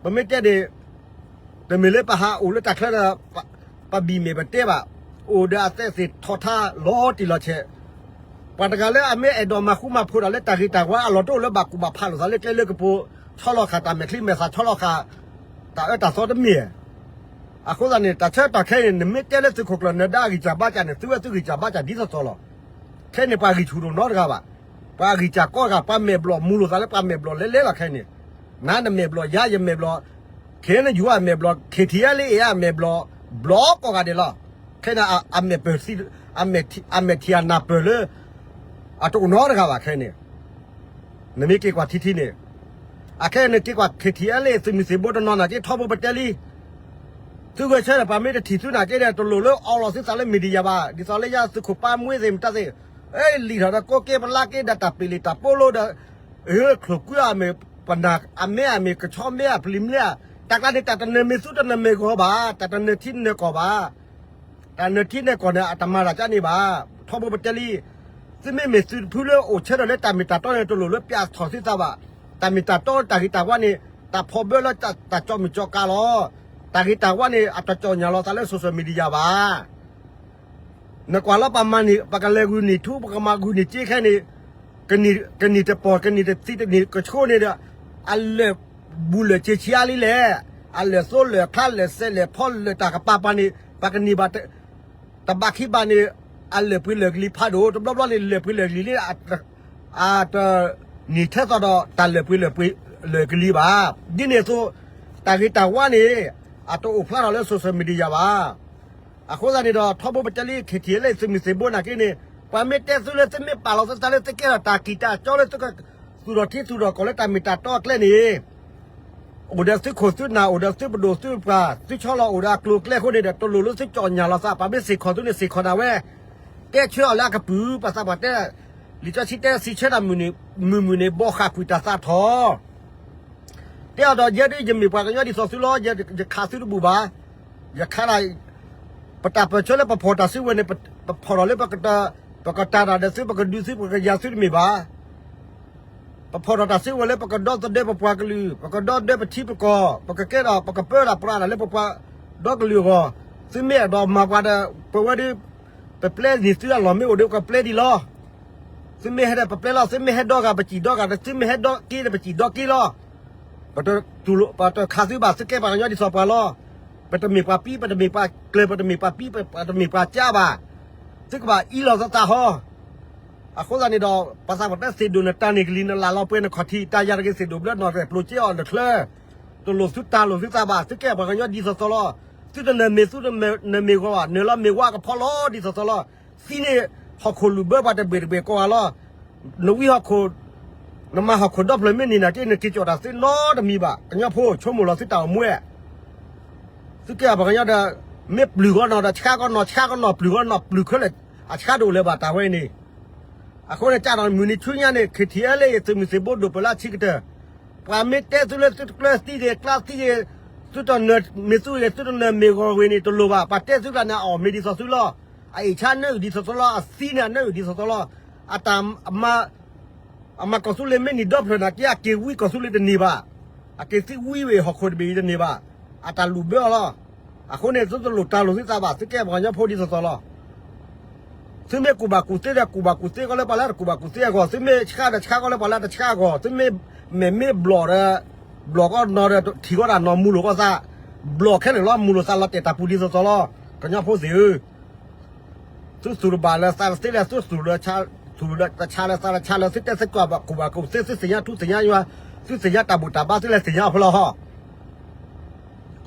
ပမ့ၢ်တဲန့ၣ် တ တမ့ၢ်လၢပဟးအိၣ်လၢတၢ်ချၢဒီး ပဘံၣ်မ့ၢ်ပတဲဘၣ်, အိၣ်ဒီးအသဲးသ့ၣ်ထီၣ်ထါလီၤတံၢ်လီၤဆဲး, ပှၤတဂၤလၢအမ့ၢ်အဲၣ်ဒိးမၤဃူမၤဖိးတၢ်လၢတၢ်ဂ့ၤတၢ်ဝါအလီၢ်တအိၣ်လၢဘၣ်ကူၣ်ဘၣ်ဖးလိာ်သးလၢကျဲလၢကပိၤ, ဆီလီၤဃာ်တၢ်မဲာ်ချံမဲာ်သး ဆီလီၤဃာ် တၢ်အၢတၢ်သီတမ့ၢ် အဃိသတးန့ၣ် တၢ်ဆၢကတီၢ်ခဲအံၤန့ၣ် နမ့ၢ်တဲလၢသုးခိၣ်ကျၢၢ်နၢၤဒါအဂံၢ်စၢ်ဘါစၢ်န့ၣ် သုဝဲသုဂံၢ်စၢ်ဘါစၢ်ဒ်သိးသိးလီၤ. ခဲအံၤန့ၣ် ပှၤဂံၢ်ဆူၣ်တအိၣ်နီတဂၤဘၣ်. ပှၤဂံၢ်စၢ်ကီတဂၤ, ပှၤမဲာ်ဘျီၣ်မူလိာ်သးလၢပှၤမဲာ်ဘျီၣ်လဲၤလဲၤလီၤခဲအံၤန့ၣ်, နၤနမဲာ်ဘျီၣ် ယၤယမဲာ်ဘျီၣ်, ခဲအံၤန့ၣ် ယိၤအမဲာ်ဘျီၣ်, ခ့ထံအလ့အ့ၣ်အမဲာ်ဘျီၣ်, ဘျီၣ်ကိးဂၤဒဲးလီၤ. ခဲအံၤန့ၣ် အမဲာ်ပၢၢ်, အမဲာ်ထံၣ်အနၢ်ပၢၢ်လၢ အတအိၣ်နီတဂၤဘၣ်ခဲအံၤန့ၣ် နမ့ၢ်က့ၤကွၢ်ထံထံန့ၣ်, အခဲအံၤနက့ၤကွၢ် ခ့ထံအလ့ သုးမုၢ်သံၣ်ဘိတနီၤနာ်က့ ထီဘိပတဲလံ, သုဂဲၤဆၢဒီး ပှၤမ့ၢ်တထံၣ်သုနာ်က့ဒီး တလိၣ်လၢအီလီၤသုသးလၢ media ဘၣ်. ဒ်သိးလၢယၤသုးခိၣ်ပၢ်မွ့သ့ၣ်မတၤသ့ၣ်, လံာ်ထီၣ်ဒီးကိးက့ပလါက့ဒီး တၢ်ပ့ၢ်လံာ်တၢ်ပိလိဒီး အၢ ချိၣ်ကွံအမ့ၢ်ပနၢ်အမဲအမ့ၢ် ကဆီမ့ၢ်အပျံၤမ့ၢ်ဧါ, တၢ်ကျါန့ၣ် တၢ်တနၢၤမ့ၢ်သူတနၢၤမ့ၢ်ဂီၤဘၣ်, တၢ်တနၢၤထံနၢၤကီၢ်ဘၣ်. တၢ်နၢၤထံနၢၤကီၢ်န့ၣ် အတမၤတၢ်ကၢန့ၣ်ဘၣ်. ထီဘိပတဲလံ, သုမ့မ့ၢ်သုးတဖုလၢအိၣ်ဆၢထၢၣ်လၢတၢ်မ့ၢ်တၢ်တီန့ၣ် တလိၣ်လၢပျးထီၣ်သုသးဘၣ်. တၢ်မ့ၢ်တၢ်တီတၢ်ဂ့ၤတၢ်ဝါန့ၣ် တၢ်ဖီၣ်ဘၢလၢတၢ်ကၠီမုၢ်ကၠီကၤလီၤ. တၢ်ဂ့ၤတၢ်ဝါန့ၣ် အတကၠီညၣ်လီၤသးလၢ social media ဘၣ်. နကွၢ်လၢပမၤန့ၢ် ပကလဲၤဂုာ်န့ၢ်ထူ ပကမၤဂုာ်န့ၢ်စ့ခဲအံၤန့ၣ်, ကနံၣ်တပီၢ် ကနံၣ်တသံတနံၣ်ကဆိန့ၣ်ဒီး အလၢာ်ဘူးလၢာ်စ့ဆံးအါလံလဲၣ်, အလၢာ်သိလၢာ်ချါလၢာ်စဲးလၢာ်ဖီလၢာ်တၢ်ကပၤပၤန့ၣ် ပကန့ၢ်ဘၣ် တဘၣ်ခံဘၣ်န့ၣ် အလၢာ်ပှ့ၤလၢာ်ကလံၤဖးဒိၣ် တဘျီဘျီန့ၣ် လၢာ်ပှ့ၤလၢာ်ကလံၤလံ အတနံၤထဲသိးဒီး တၢ်လၢာ်ပှ့ၤလၢာ်ကလံၤဘၣ်. ဒ်န့ၣ်အသိး တၢ်ဂ့ၤတၢ်ဝါန့ၣ် အတအိၣ်ဖျါထီၣ်လၢ social media ဘၣ်. အဃိသတးန့ၣ်ဒီး ထီဘိပတဲလံ ခ့ထံအလ့ သုးမုၢ်သံၣ်ဘိနာ်က့န့ၣ် ပှၤမ့ၢ်တဲသုလၢသုမ့ၢ်ပာ်လီၤသုသးလၢသုကဲထီၣ်တၢ်ကံၢ်တၢ်ကၠီလၢသုကသူၣ်ထီၣ်ထံသူၣ်ထီၣ်ကီၢ်လၢတၢ်မ့ၢ်တၢ်တီအကျဲန့ၣ် အိၣ်ဒီးသုခိၣ်သုနၢ် အိၣ်ဒီးသုပဒိၣ်သုပှၤ သုဆီလီၤအိၣ်ဒီးအကျိၤအကျဲအဃိန့ၣ်ဒီး တလိၣ်လၢသုကၠီညၣ်လီၤသး ပှၤမ့ၢ်စ့ၢ်ကီးသုန့ၣ် စ့ၢ်ကီးဒၣ်ဝဲ တဲဆၢအီၤလၢအကပုာ် ပှၤသးပှၢ်တဲ လံာ်စီဆှံတဲ စံးဆၢတၢ်မုာ်မုာ်န့ၣ် ဘီဃၣ်ကွံာ်တၢ်သးထီၣ် တဲအီၤဒီး ယဲဒၣ်ယမ့ၢ်ပှၤကညီဒ်သိးသုလီၤ ယခးသုတဘူၣ်ဘၣ်. ယခးဒၣ် ပတၢ်ပၢၢ်ဆၢလၢပဖီၣ်တၢ်စုဝဲၤန့ၣ် ပဖီၣ်ထီၣ်လၢ ပကတၢ်တၢ်ဒီးသု ပကဒုးသု ပကယၤသုတမ့ၢ်ဘၣ်. ပဖီၣ်ထီၣ်တၢ်စုဝဲၤလၢ ပကဒီသဒၢပပှၤကလုာ် ပကဒီသဒၢပထံပကီၢ် ပကကဲထီၣ် ပကပၢတၢ်ပြးတၢ်လၢပပှၤဒီကလုာ်အဂီၢ်. သုမ့ၢ်အဲၣ်ဒိးမၤပှၤဒီး ပဝဲဒၣ် ပပျဲန့ၢ်သုအလီၢ်မ့ၢ်အိၣ်ဒီး ပကပျဲဒံးလီၤ. သုမ့ၢ်ဟဲဒီးပပျဲလီၤ သုမ့ၢ်ဟဲဒီဂၤ ပစံၣ်ဒီဂၤ သုမ့ၢ်ဟဲဒီက့ဒီး ပစံၣ်ဒီက့လီၤ. ပတခးသုဘၣ် သုကဲပှၤကညီဒ်သိးပှၤလီၤ. ပတမ့ၢ်ပှၤပံ ပတမ့ၢ်ပှၤကျၢၤ ပတမ့ၢ်ပှၤပံ ပတမ့ၢ်ပှၤကါဘၣ်. သုကဘၣ်အံးလီၤသးသးဟီ အဃိသတးန့ၣ်ဒီး ပှၤသးပှၢ်တဲသ့ၣ်ဒိၣ်နတၢ်န့ၢ်ကလံၤ နလၢ်လီၤပှဲၤနခီၣ်ထံး တၢ်ယၤတဂ့ၤ သ့ၣ်ဒိၣ်ဘျၢနီၢ်ရဲၣ်ပျိၤက့အီၤနချၢ တလိၣ်သုတၢ်လိၣ်သုသးဘၣ် သုကဲပှၤကညီဒ်သိးသိးလီၤ. သုတနၢၤမ့ၢ်သူတနၢၤမ့ၢ်ဂီၤဘၣ် နၢၤလီၤမ့ၢ်ဝါကဖီလီၤဒ်သိးသိးလီၤ. သံန့ၣ် ဟီၣ်ခိၣ်လုၢ်ဘၢပှၤတဘ့ၣ်တဘ့ၣ်ကိးဂၤလီၤ. နဝံဟီၣ်ခိၣ် နမၤဟီၣ်ခိၣ်ဒီဖျၢၣ်မ့ၢ်န့ၢ်နာ်က့ နက့ၤကၠီၣ်တၢ်သ့နီတမံၤဘၣ် ကညီဖိ ဆိကမိၣ်လီၤသုတၢ်အိၣ်မူဝဲ သုကဲပှၤကညီဒီး မ့ၢ်ပျုၢ်ဂီၤနီၢ်ဒီးဆှါဂီၤနီၢ် ဆှါဂီၤနီၢ်ပျုၢ်ဂီၤနီၢ် ပျုၢ်ခဲလၢာ် အဆှါတအိၣ်လၢၤဘၣ်တၢ်ဝဲန့ၣ်. အဃိန့ၣ် ကၢ်ဒီးမုၢ်နံၤဆူညါန့ၣ် ခ့ထံအဲလ့ သုးမုၢ်သံၣ်ဘိဒိၣ်ပၢၢ်လၢအဆံးကတၢၢ် ပှၤမ့ၢ်တဲသုလၢသုတကျၢၤသံဂ့ၤ ကျါသံဂ့ၤ သုတနၢၤမ့ၢ်သူဂ့ၤ သုတနၢၤမ့ၢ်ဂီၤဂ့ၤန့ၣ် တလိၣ်ဘၣ် ပှၤတဲသုကျါန့ၣ် အအီၣ်မ့ၢ်ဒ်သိးသုလီၤ. အအ့ၣ်ဆါနၢအုၣ်ဒ်သိးသိးလီၤ အသံန့ၣ်အနၢအုၣ်ဒ်သိးသိးလီၤ. အတၢ် အမၤကီၢ်သူလ့ၤမ့ၢ်နံၣ်ဒီဖျၢၣ်နာ်က့ အက့ၤဝံကီၢ်သူလ့ၤတန့ၢ်ဘၣ်. အက့ၤသံဝံဝဲဟီၣ်ခိၣ်တဘ့ၣ်အံၤတန့ၢ်ဘၣ်. အတၢ်လုၢ်ဘၢအီၤလီၤ. အဃိန့ၣ် သုတလိၣ်တၢ်လိၣ်သုသးဘၣ် သုကဲပှၤကညီဖိဒ်သိးသိးလီၤ. သုမ့ၢ်ကူၣ်ဘၣ်ကူၣ်သ့ဒီး ကူၣ်ဘၣ်ကူၣ်သ့ကီးလၢပှၤလၢတကူၣ်ဘၣ်ကူၣ်သ့အဂီၢ်, သုမ့ၢ်ဆှါဒီးဆှါကီးလၢပှၤလၢတဆှါအဂီၢ်, သုမ့ၢ်မဲာ်မ့ၢ်ဘျီၣ်ဒီး ဘျီၣ်ကီးနီၢ်ဒီး ထံၣ်ကီးတၢ်နီၢ်မူလိာ်ကီးသး, ဘျီၣ်ခဲလၢာ်လီၤ မူလိာ်သးလီၤတဲာ်တၢ်ပူၤဒ်သိးသိးလီၤ. ကညီဖိသ့ၣ်ဧၢ သုသူၣ်တဘၣ်လၢသးတသ့လၢ သုသူၣ်လၢ သူၣ်လၢတဆါလၢသးတဆါလၢ သုတဲသုကီၢ်ဘၣ်ကူၣ်ဘၣ်ကူၣ်သ့ သုသ့ၣ်ညါထူသ့ၣ်ညါယွၤ, သုသ့ၣ်ညါတၢ်ဘူၣ်တၢ်ဘါ သုလဲၤသ့ၣ်ညါအီၤဖဲလဲၣ်ဟီ.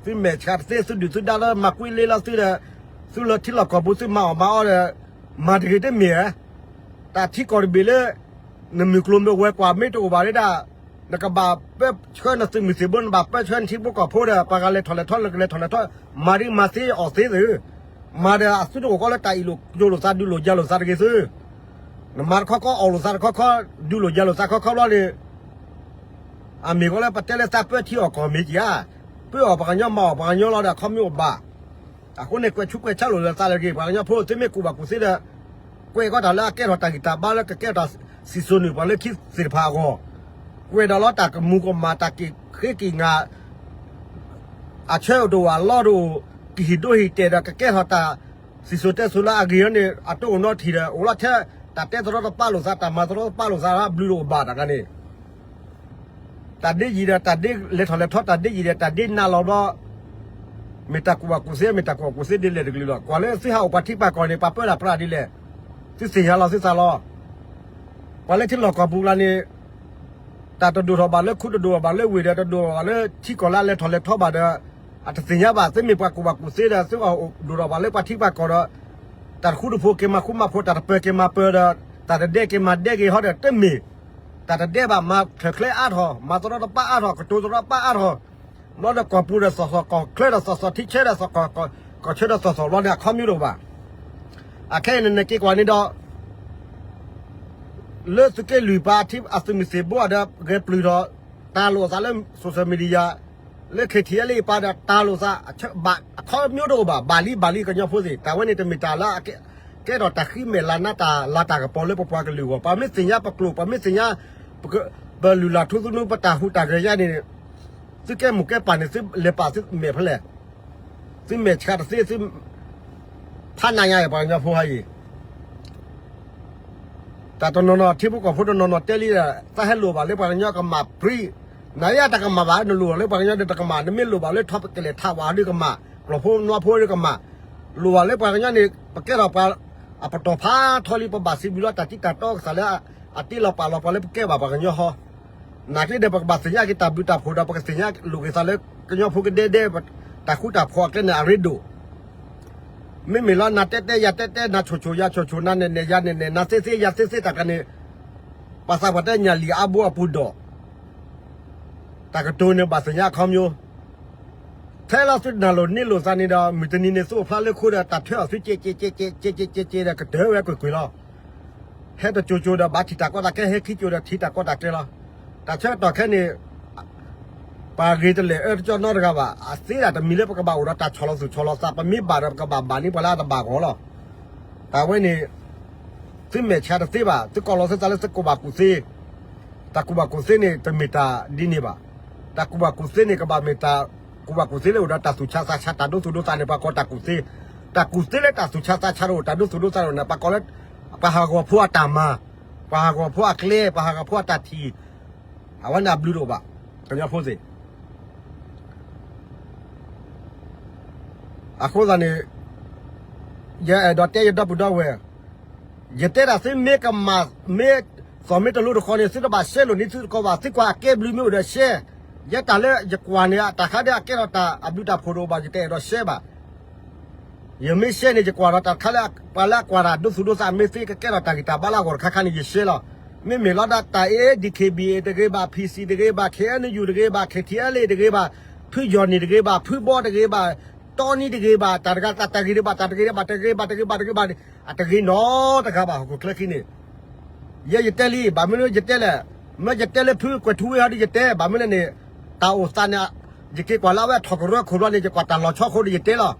သုမဲာ်ဆှးတသ့ သုဒုၣ်သုဒါလၢမၤကွံလ့လီၤသုဒီး သုလၢထံလီၢ်ကီၢ်ပူၤ သုမၤအီၣ်မၤအီဒီး မၤတဂ့ၤတမ့ၢ်ဧါ. တၢ်ထံကီၢ်တဘ့ၣ်လၢ နမုၢ်ကျိၤမ့ၢ်ဝဲၤကွာ်မ့ၢ်တအိၣ်ဘၣ်ဒၣ် နကဘၣ်ပၢဆှၢနသုးမုၢ်သံၣ်ဘိ နဘၣ်ပၢဆှၢနထံဖိကီၢ်ဖိဒီး ပှၤဂၤလဲၤထီၣ်လဲၤထီ နကလဲၤထီၣ်လဲၤထီ, မၤဒ်မၤသ့အီၣ်သ့သု, မၤဒီးအသုတအိၣ်ကီးလၢတၢ်အ့ၣ်လိာ်ကၠိလိာ်သး ဒုးလိာ်ယၤလိာ်သးတဂ့ၤသု. နမၤတခီခီ အီၣ်လိာ်သးတခီခီ ဒုးလိာ်ယၤလိာ်သးခီခီဘျီန့ၣ် အမ့ၢ်ကီးလၢပတဲလၢသးပၢထံအီၣ်ကီၢ်မ့ၢ်က့ၤဧါ, ပၢအီၣ်ပှၤကညီမၤအီၣ်ပှၤကညီလီၤဒီး အခီပညီအိၣ်ဘၣ်. အဃိန့ၣ် ကွဲးဆူးကွဲးဆါလိာ်လၢသးတဂ့ၤ ပှၤကညီဖိ သုမ့ၢ်ကူၣ်ဘၣ်ကူၣ်သ့ဒီး ကွဲးကီးတၢ်လၢအကဲထီၣ်တၢ်ဂံၢ်တၢ်ဘါလၢကကဲထီၣ်စံၣ်စိၤနုာ်ပှၤလၢခံသ့ၣ်တဖၣ်အဂီၢ်, ကွဲးဒီးလီၤတၢ်ကမူၤကမၣ် တၢ်က့ၣ်ဃ့က့ၣ်ငါ အဆၢအိၣ်တအိၣ်အလီၢ်တအိၣ်, ကဟံၣ်ဒိဟံၣ်တဲာ်ဒီးကကဲထီၣ်တၢ်စံၣ်စိၤတဲစိၤလၢအဂ့ၤအီၤန့ၣ် အတအိၣ်နီတထံၣ်ဒီး အိၣ်လီၤထဲ တၢ်တဲသရီတပါလိာ်သး တၢ်မၤသရီတပါလိာ်သးအဘျုးတအိၣ်ဘၣ်တဂၤန့ၣ် တၢ်ဒ့ယံာ်ဒီးတၢ်ဒ့လဲၤထီၣ်လဲၤထီ တၢ်ဒ့ယံာ်ဒီးတၢ်ဒ့နးလီၤဘျီ မ့ၢ်တၢ်ကူၣ်ဘၣ်ကူၣ်သ့ မ့ၢ်တၢ်ကူၣ်ဘၣ်ကူၣ်သ့ဒ်လဲၣ်တကလုာ်လီၤ. ကွၢ်လၢသုဟးအိၣ်ပှၤထံပှၤကီၢ်န့ၣ် ပှၤပၢတၢ်ပြးဒ်လဲၣ်, သုသ့ၣ်ညါလီၤသုသးလီၤ. ပှၤလၢထံလီၢ်ကီၢ်ပူၤကျါန့ၣ် တၢ်တဒိၣ်ထီၣ်ဘၣ်လၢခူ တဒိၣ်ထီၣ်ဘၣ်လၢဝ့ၢ်ဒီး တဒိၣ်ထီၣ်ဘၣ်လၢထံကီၢ်လၢအလဲၤထီၣ်လဲၤထီဘၣ်ဒီး အတသ့ၣ်ညါဘၣ်. သုမ့ၢ်ပှၤကူၣ်ဘၣ်ကူၣ်သ့ဒီး သုအဒိၣ်ထီၣ်ဘၣ်လၢပှၤထံပှၤကီၢ်ဒီး တၢ်တဃူတဖိးက့ၤမၤဃူမၤဖိး တၢ်တပၢၤက့ၤမၤပၢၤဒီး တၢ်တဒဲက့ၤမၤဒဲက့ၤဟီဒီး တမ့ၢ် တၢ်တဒဲဘၣ် မၤချၢၣ်ချဲအါထီၣ် မၤသရီတပါအါထီၣ် ကတိၤသရီတပါအါထီၣ် ဘျီဒီးကီၢ်ပူၤဒီးသီၣ်သီၣ် ကီၢ်ချၢဒီးသီၣ်သီၣ် ထံဆၢဒီးသီၣ် ကီၢ်ဆၢဒီးသီၣ်သီၣ် ဘျီန့ၣ် အခီပညီတအိၣ်ဘၣ်. အခဲအံၤန့ၣ် နက့ၤကွၢ်န့ၣ်ဒီး လၢသုးက့လွံၢ်ပၤ အသုးမုၢ်သံၣ်ဘိဒီး ဂဲၤပျုၢ်ထီၣ် တၢ်လိာ်သးလၢ social media လၢ ခ့ထံအလ့ပၤဒီး တၢ်လိာ်သး အခီပညီတအိၣ်ဘၣ်. ဘၣ်လံဘၣ်လံ ကညီဖိသ့ၣ် တၢ်ဝဲန့ၣ်တမ့ၢ်တၢ်လၢ ကဲထီၣ်တၢ်ဃံမဲာ်လၤနါ တၢ်လၤတၢ်ကပီၤလၢပပှၤကလုာ်အဂီၢ်. ပှၤမ့ၢ်သ့ၣ်ညါပကျိာ် ပှၤမ့ၢ်သ့ၣ်ညါ ပလုၢ်လၢ်ထူသနူ ပတၢ်ဟူးတၢ်ဂဲၤညါန့ၣ် သုကဲမိၢ်ကဲပၢ်န့ၣ် သုလဲၤပာ်သုမဲာ်ဖဲလဲၣ်, သုမဲာ်ဆှးတသ့ သု ဖးနးညါအံၤ ပှၤကညီဖိဟါအံၤ တၢ်တနီၤနီၤ ထံဖိကီၢ်ဖိတနီၤနီၤတဲလံဒီး သးဟဲလိၣ်ဘၣ်လၢပှၤကညီကမၣ်ပြံ, နၤယတၢ်ကမၣ်ဘၣ် နလိၣ်ဘၣ်လၢပှၤကညီဒီးတကမၣ်, နမ့ၢ်လိၣ်ဘၣ်လၢထီၣ်ပကလဲၤထးဝးဒုကမၣ်, ကျီၢ်ဖိနွါဖိဒုကမၣ်, လိၣ်ဘၣ်လၢပှၤကညီန့ၣ် ပကဲထီၣ်ပှၤ အပတီၢ်ဖးထီလံ ပဘၣ်စံးဘျုးလီၤတၢ်တံၢ်တၢ်တီကစၢ်လၢ အတ့လီၤပာ်လီၤပှၤလၢပကဲဘၣ်ပှၤကညီဟီ နာ်က့ဒီး ပကဘၣ်သ့ၣ်ညါက့ၤတၢ်ဘျုးတၢ်ဖှိၣ်ဒီး ပကသ့ၣ်ညါလိာ်က့ၤသးလၢ ကညီဖိကဒဲဒဲ တၢ်ဃူတၢ်ဖိးအကျဲန့ၣ် အရ့ဒိၣ်. မ့မ့ၢ်လီၤ နၤတဲတဲ ယၤတဲတဲ နၤဆိၣ်ဆိၣ် ယၤဆိၣ်ဆိၣ် နၤနဲၣ်နဲၣ် ယၤနဲၣ်နဲၣ် နၤသ့သ့ ယၤသ့သ့ တၢ်ကန့ၣ် ပှၤသးပှၢ်တဲညၣ်လံၣ်အါဘိအပူၤဒီး တၢ်ကတိၤန့ၣ် ဘၣ်သ့ၣ်ညါအခီပညီ ထဲလီၤသုနၢ်လိၤန့ၢ်လိာ်သးန့ၣ်ဒီး မုၢ်တနံၤန့ၣ် သုအိၣ်ဖျါလၢခိဒီး တၢ်ထွဲအီၤသုကဲးကဲးကဲးကဲးကဲးကဲးကဲးဒီး ကတၢၢ်ဝဲကွ့ၢ်ကွ့ၢ်လီၤ. ဟဲတကၠိၤကၠိၤဒီး ဘၣ်ထံၣ်တၢ်ကီတၢ်ခဲ ဟဲခံကၠိၤဒီးထံၣ်တၢ်ကီတၢ်ခဲလီၤ. တၢ်ဆၢကတီၢ်ခဲန့ၣ် ပှၤဂ့ၤတလဲာ်အၢတကၠီနီတဂၤဘၣ်. အသ့ဒၣ်တမံၤလၢပကဘၣ်အိၣ်ဒီးတၢ်ဆီၣ်လီၤသူၣ်ဆီၣ်လီၤသး ပမ့ၢ်ဘၣ်ဒီး ပကဘၣ်ဘၣ်န့ၢ်ပှၤလၢအတဘၣ်အဂီၢ်လီၤ. တၢ်ဝဲန့ၣ် သုမဲာ်ဆှးတသ့ဘၣ်. သုကိးလီၤသုသးလၢသုကူၣ်ဘၣ်ကူၣ်သ့, တၢ်ကူၣ်ဘၣ်ကူၣ်သ့န့ၣ် တမ့ၢ်တၢ်ဒ်န့ၣ်ဘၣ်. တၢ်ကူၣ်ဘၣ်ကူၣ်သ့န့ၣ် ကဘၣ်မ့ၢ်တၢ် ကူၣ်ဘၣ်ကူၣ်သ့လၢအိၣ်ဒီးတၢ်သူၣ်ဆါသးဆါ တၢ်ဒိသူၣ်ဒိသးန့ၣ် ပှၤကိးတၢ်ကူၣ်သ့. တၢ်ကူၣ်သ့လၢတၢ်သူၣ်ဆါသးဆါတအိၣ် တၢ်ဒိသူၣ်ဒိသးတအိၣ်န့ၣ် ပှၤကိးလၢ ပှၤဟးဂီၤဖိအတၢ်မၤ, ပှၤဟးဂီၤဖိအကျဲ, ပှၤဟးဂီၤဖိအတၢ်ထံၣ်, အဝဲန့ၣ်အဘျုးတအိၣ်ဘၣ် ကညီဖိသ့ၣ်. အဃိသတးန့ၣ် ယအဲၣ်ဒိးတဲယဒီပုၢ်ဒီဝဲၢ်, ယတဲဒၣ်သုမ့ၢ်ကမၣ် မ့ၢ်သီၣ်မ့ၢ်တလိတဃီန့ၣ် သုတဘၣ်ရှဲလိာ်န့ၢ်သုတကီဘၣ် သုကွၢ်အကဲဘျုးမ့ၢ်အိၣ်ဒီးရှဲ. ယဲတၢ်လၢယကွၢ်န့ၣ် တၢ်ခါဒၣ်အကဲထီၣ်တၢ်အဘျုးတၢ်ဖှိၣ်တအိၣ်ဘၣ် ယတအဲၣ်ဒိးရှဲဘၣ်. ယမ့ၢ်ရှဲန့ၣ် ယကွၢ်ဒီးတၢ်တခါလၢ ပှၤလၢအကွၢ်တၢ်ဒိသူၣ်ဒိသး မ့ၢ်သ့ကကဲထီၣ်တၢ်ဂံၢ်တၢ်ဘါလၢအဂီၢ်တခါခါန့ၣ် ယရှဲလီၤ. မ့မ့ၢ်လီၤဒၣ်တၢ်အံၤ DKBA တဂ့ၤဘၣ်, PC တဂ့ၤဘၣ်, KNU တဂ့ၤဘၣ်, KTLA တဂ့ၤဘၣ်, ဖုယီၢ်နံၣ်တဂ့ၤဘၣ်, ဖုဘီတဂ့ၤဘၣ်, တီနံတဂ့ၤဘၣ်, တၢ်တဂၤတၢ်တဂ့ၤတဘၣ် တၢ်တဂ့ၤတဘၣ် တဂ့ၤဘၣ်တဂ့ၤဘၣ်တဂ့ၤဘၣ်န့ၣ် အတဂ့ၤနီတဂၤဘၣ် ဟီၣ်ခိၣ်ချၢခံန့ၣ် ယဲယတဲလံ ဘၣ်မနုၤယတဲလဲၣ်, မ့ၢ်ယတဲလၢဖုကွဲၤထူဝ့ဟီဒီးယတဲ ဘၣ်မနုၤလဲၣ်န့ၣ် တၢ်အိၣ်သးန့ၣ် ယက့ၤကွၢ်လၢအဝဲထီၣ်ကရၢခိၣ်လီၤန့ၣ် ယကွၢ်တၢ်လီၤဆီအဃိဒီးယတဲလီၤ.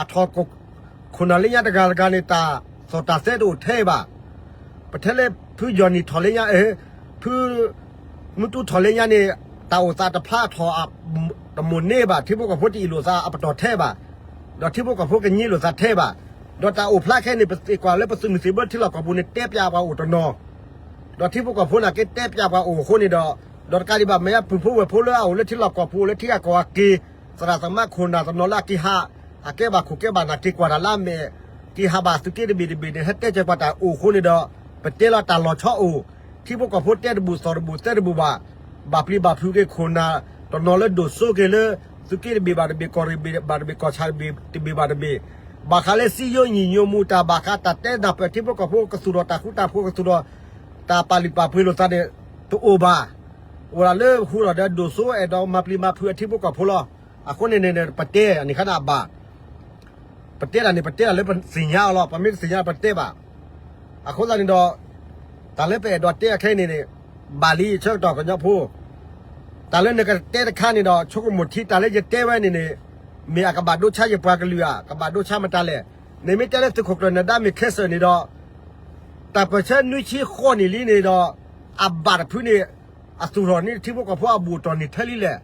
အထီၣ်ခိၣ်နၢ်လၢညါတဂၤတဂၤန့ၣ် တၢ်သီၣ်တၢ်သဲတအိၣ်ထဲဘၣ်. ပထဲလၢဖုယီၢ်နံၣ်ထီၣ်လၢညါ ဖု မုၢ်တူၢ်ထီၣ်လၢညါန့ၣ် တၢ်အိၣ်သးတဖျါထီၣ် တမိၣ်န့ၢ်ဘၣ် ထံဖိကီၢ်ဖိတအ့ၣ်လိာ်သးအပတီၢ်ထဲဘၣ်, ဒီးထံဖိကီၢ်ဖိကညံလိာ်သးထဲဘၣ်, ဒီးတၢ်အိၣ်ဖျါခဲန့ၣ် ပသ့ၣ်ကွၢ်လၢပသုးမုၢ်သံၣ်ဘိထံလီၢ်ကီၢ်ပူၤန့ၣ် တဲပျးပှၤအိၣ်တနီၤ, ဒီးထံဖိကီၢ်ဖိနာ်က့တဲပျးပှၤအိၣ်အဃိန့ၣ်ဒီး, ဒီးတကးဒံးဘၣ် မ့ၢ်ပုၢ်ဖိဝဲၢ်ဖိလၢအအိၣ်လၢထံလီၢ်ကီၢ်ပူၤ အိၣ်လၢထံဂၤကီၢ်ဂၤက့ၤ သရၣ်သမါခိၣ်နၢ်တနီၤလၢအက့ၤဟး အကဲဘၣ်ခိၣ်ကဲဘၣ်နၢ် က့ၤကွၢ်တၢ်လၢအမဲာ်, က့ၤဟးဘၣ်သုးက့တဘ့ၣ်တဘ့ၣ်န့ၣ် ဟဲတဲကဲပှၤတၢ်အိၣ်အဃိန့ၣ်ဒီး, ပတဲလီၤတၢ်လီၤဆီအိၣ်, ထံဖိကီၢ်ဖိတဲတဘူၣ်သီၣ်တဘူၣ်သဲတဘူၣ်ဘၣ်, ဘၣ်ပျံၤဘၣ်ဖုးက့ၤခိၣ်နၢ် တနီၤလၢဒိၣ်စိက့ၤလၢ သုးက့တဘ့ၣ်ဘၣ်တဘ့ၣ် ကီၢ်ရ့ၣ်ဘၣ်တဘ့ၣ် ကီၢ်ဆၣ်တဘ့ၣ်ဘၣ်တဘ့ၣ်, ဘၣ်ဃးလၢစည်းရုံးညီညွတ်မှုတၢ် ဘၣ်ဃးတၢ်တဲနၢ်ပၢၢ်ထံဖိကီၢ်ဖိ ကသူၣ်ထီၣ်တၢ်ဃူတၢ်ဖိး ကသူၣ်ထီၣ် တၢ်ပာ်လုၢ်ပာ်ပှ့ၤလိာ်သးန့ၣ် တအိၣ်ဘၣ်. အိၣ်ဒၣ်လၢဃုာ်ဒီးဒိၣ်စိအဲၣ်ဒိးမၤပျံၤမၤဖုးအထံဖိကီၢ်ဖိလီၤ. အဃိန့ၣ်န့ၣ် ပတဲန့ၣ်ခါန့ၣ်အဘၣ်, ပတဲတၢ်န့ၣ် ပတဲတၢ်လၢပသ့ၣ်ညါအီၤလီၤ. ပမ့ၢ်တသ့ၣ်ညါပတဲဘၣ်. အဃိသတးန့ၣ်ဒီး တၢ်လၢပအဲၣ်ဒိးတဲအခဲအံၤန့ၣ်န့ၣ် ဘၣ်လံဆၢကတီၢ်ကညီဖိ, တၢ်လၢနကတဲတခါန့ၣ်ဒီး ဆိကမိၣ်ထံ တၢ်လၢယတဲဝဲန့ၣ်န့ၣ် မ့ၢ်အကဘၣ်ဒိဆါယပှၤကလုာ်ဧါ, ကဘၣ်ဒိဆါမတၤလဲၣ်. နမ့ၢ်တဲလၢသုးခိၣ်ကျၢၢ်နၢၤဒါမ့ၢ်ခဲစၢၣ်န့ၣ်ဒီး တၢ်ပၢၢ်ဆၢနွံဆံဃိးနံၣ်လံန့ၣ်ဒီး အဘၣ်တဖုန့ၣ် အသူၣ်ထီၣ်န့ၢ်ထံဖိကီၢ်ဖိအဘူၣ်အတီၢ်န့ၣ်ထဲလံလဲၣ်.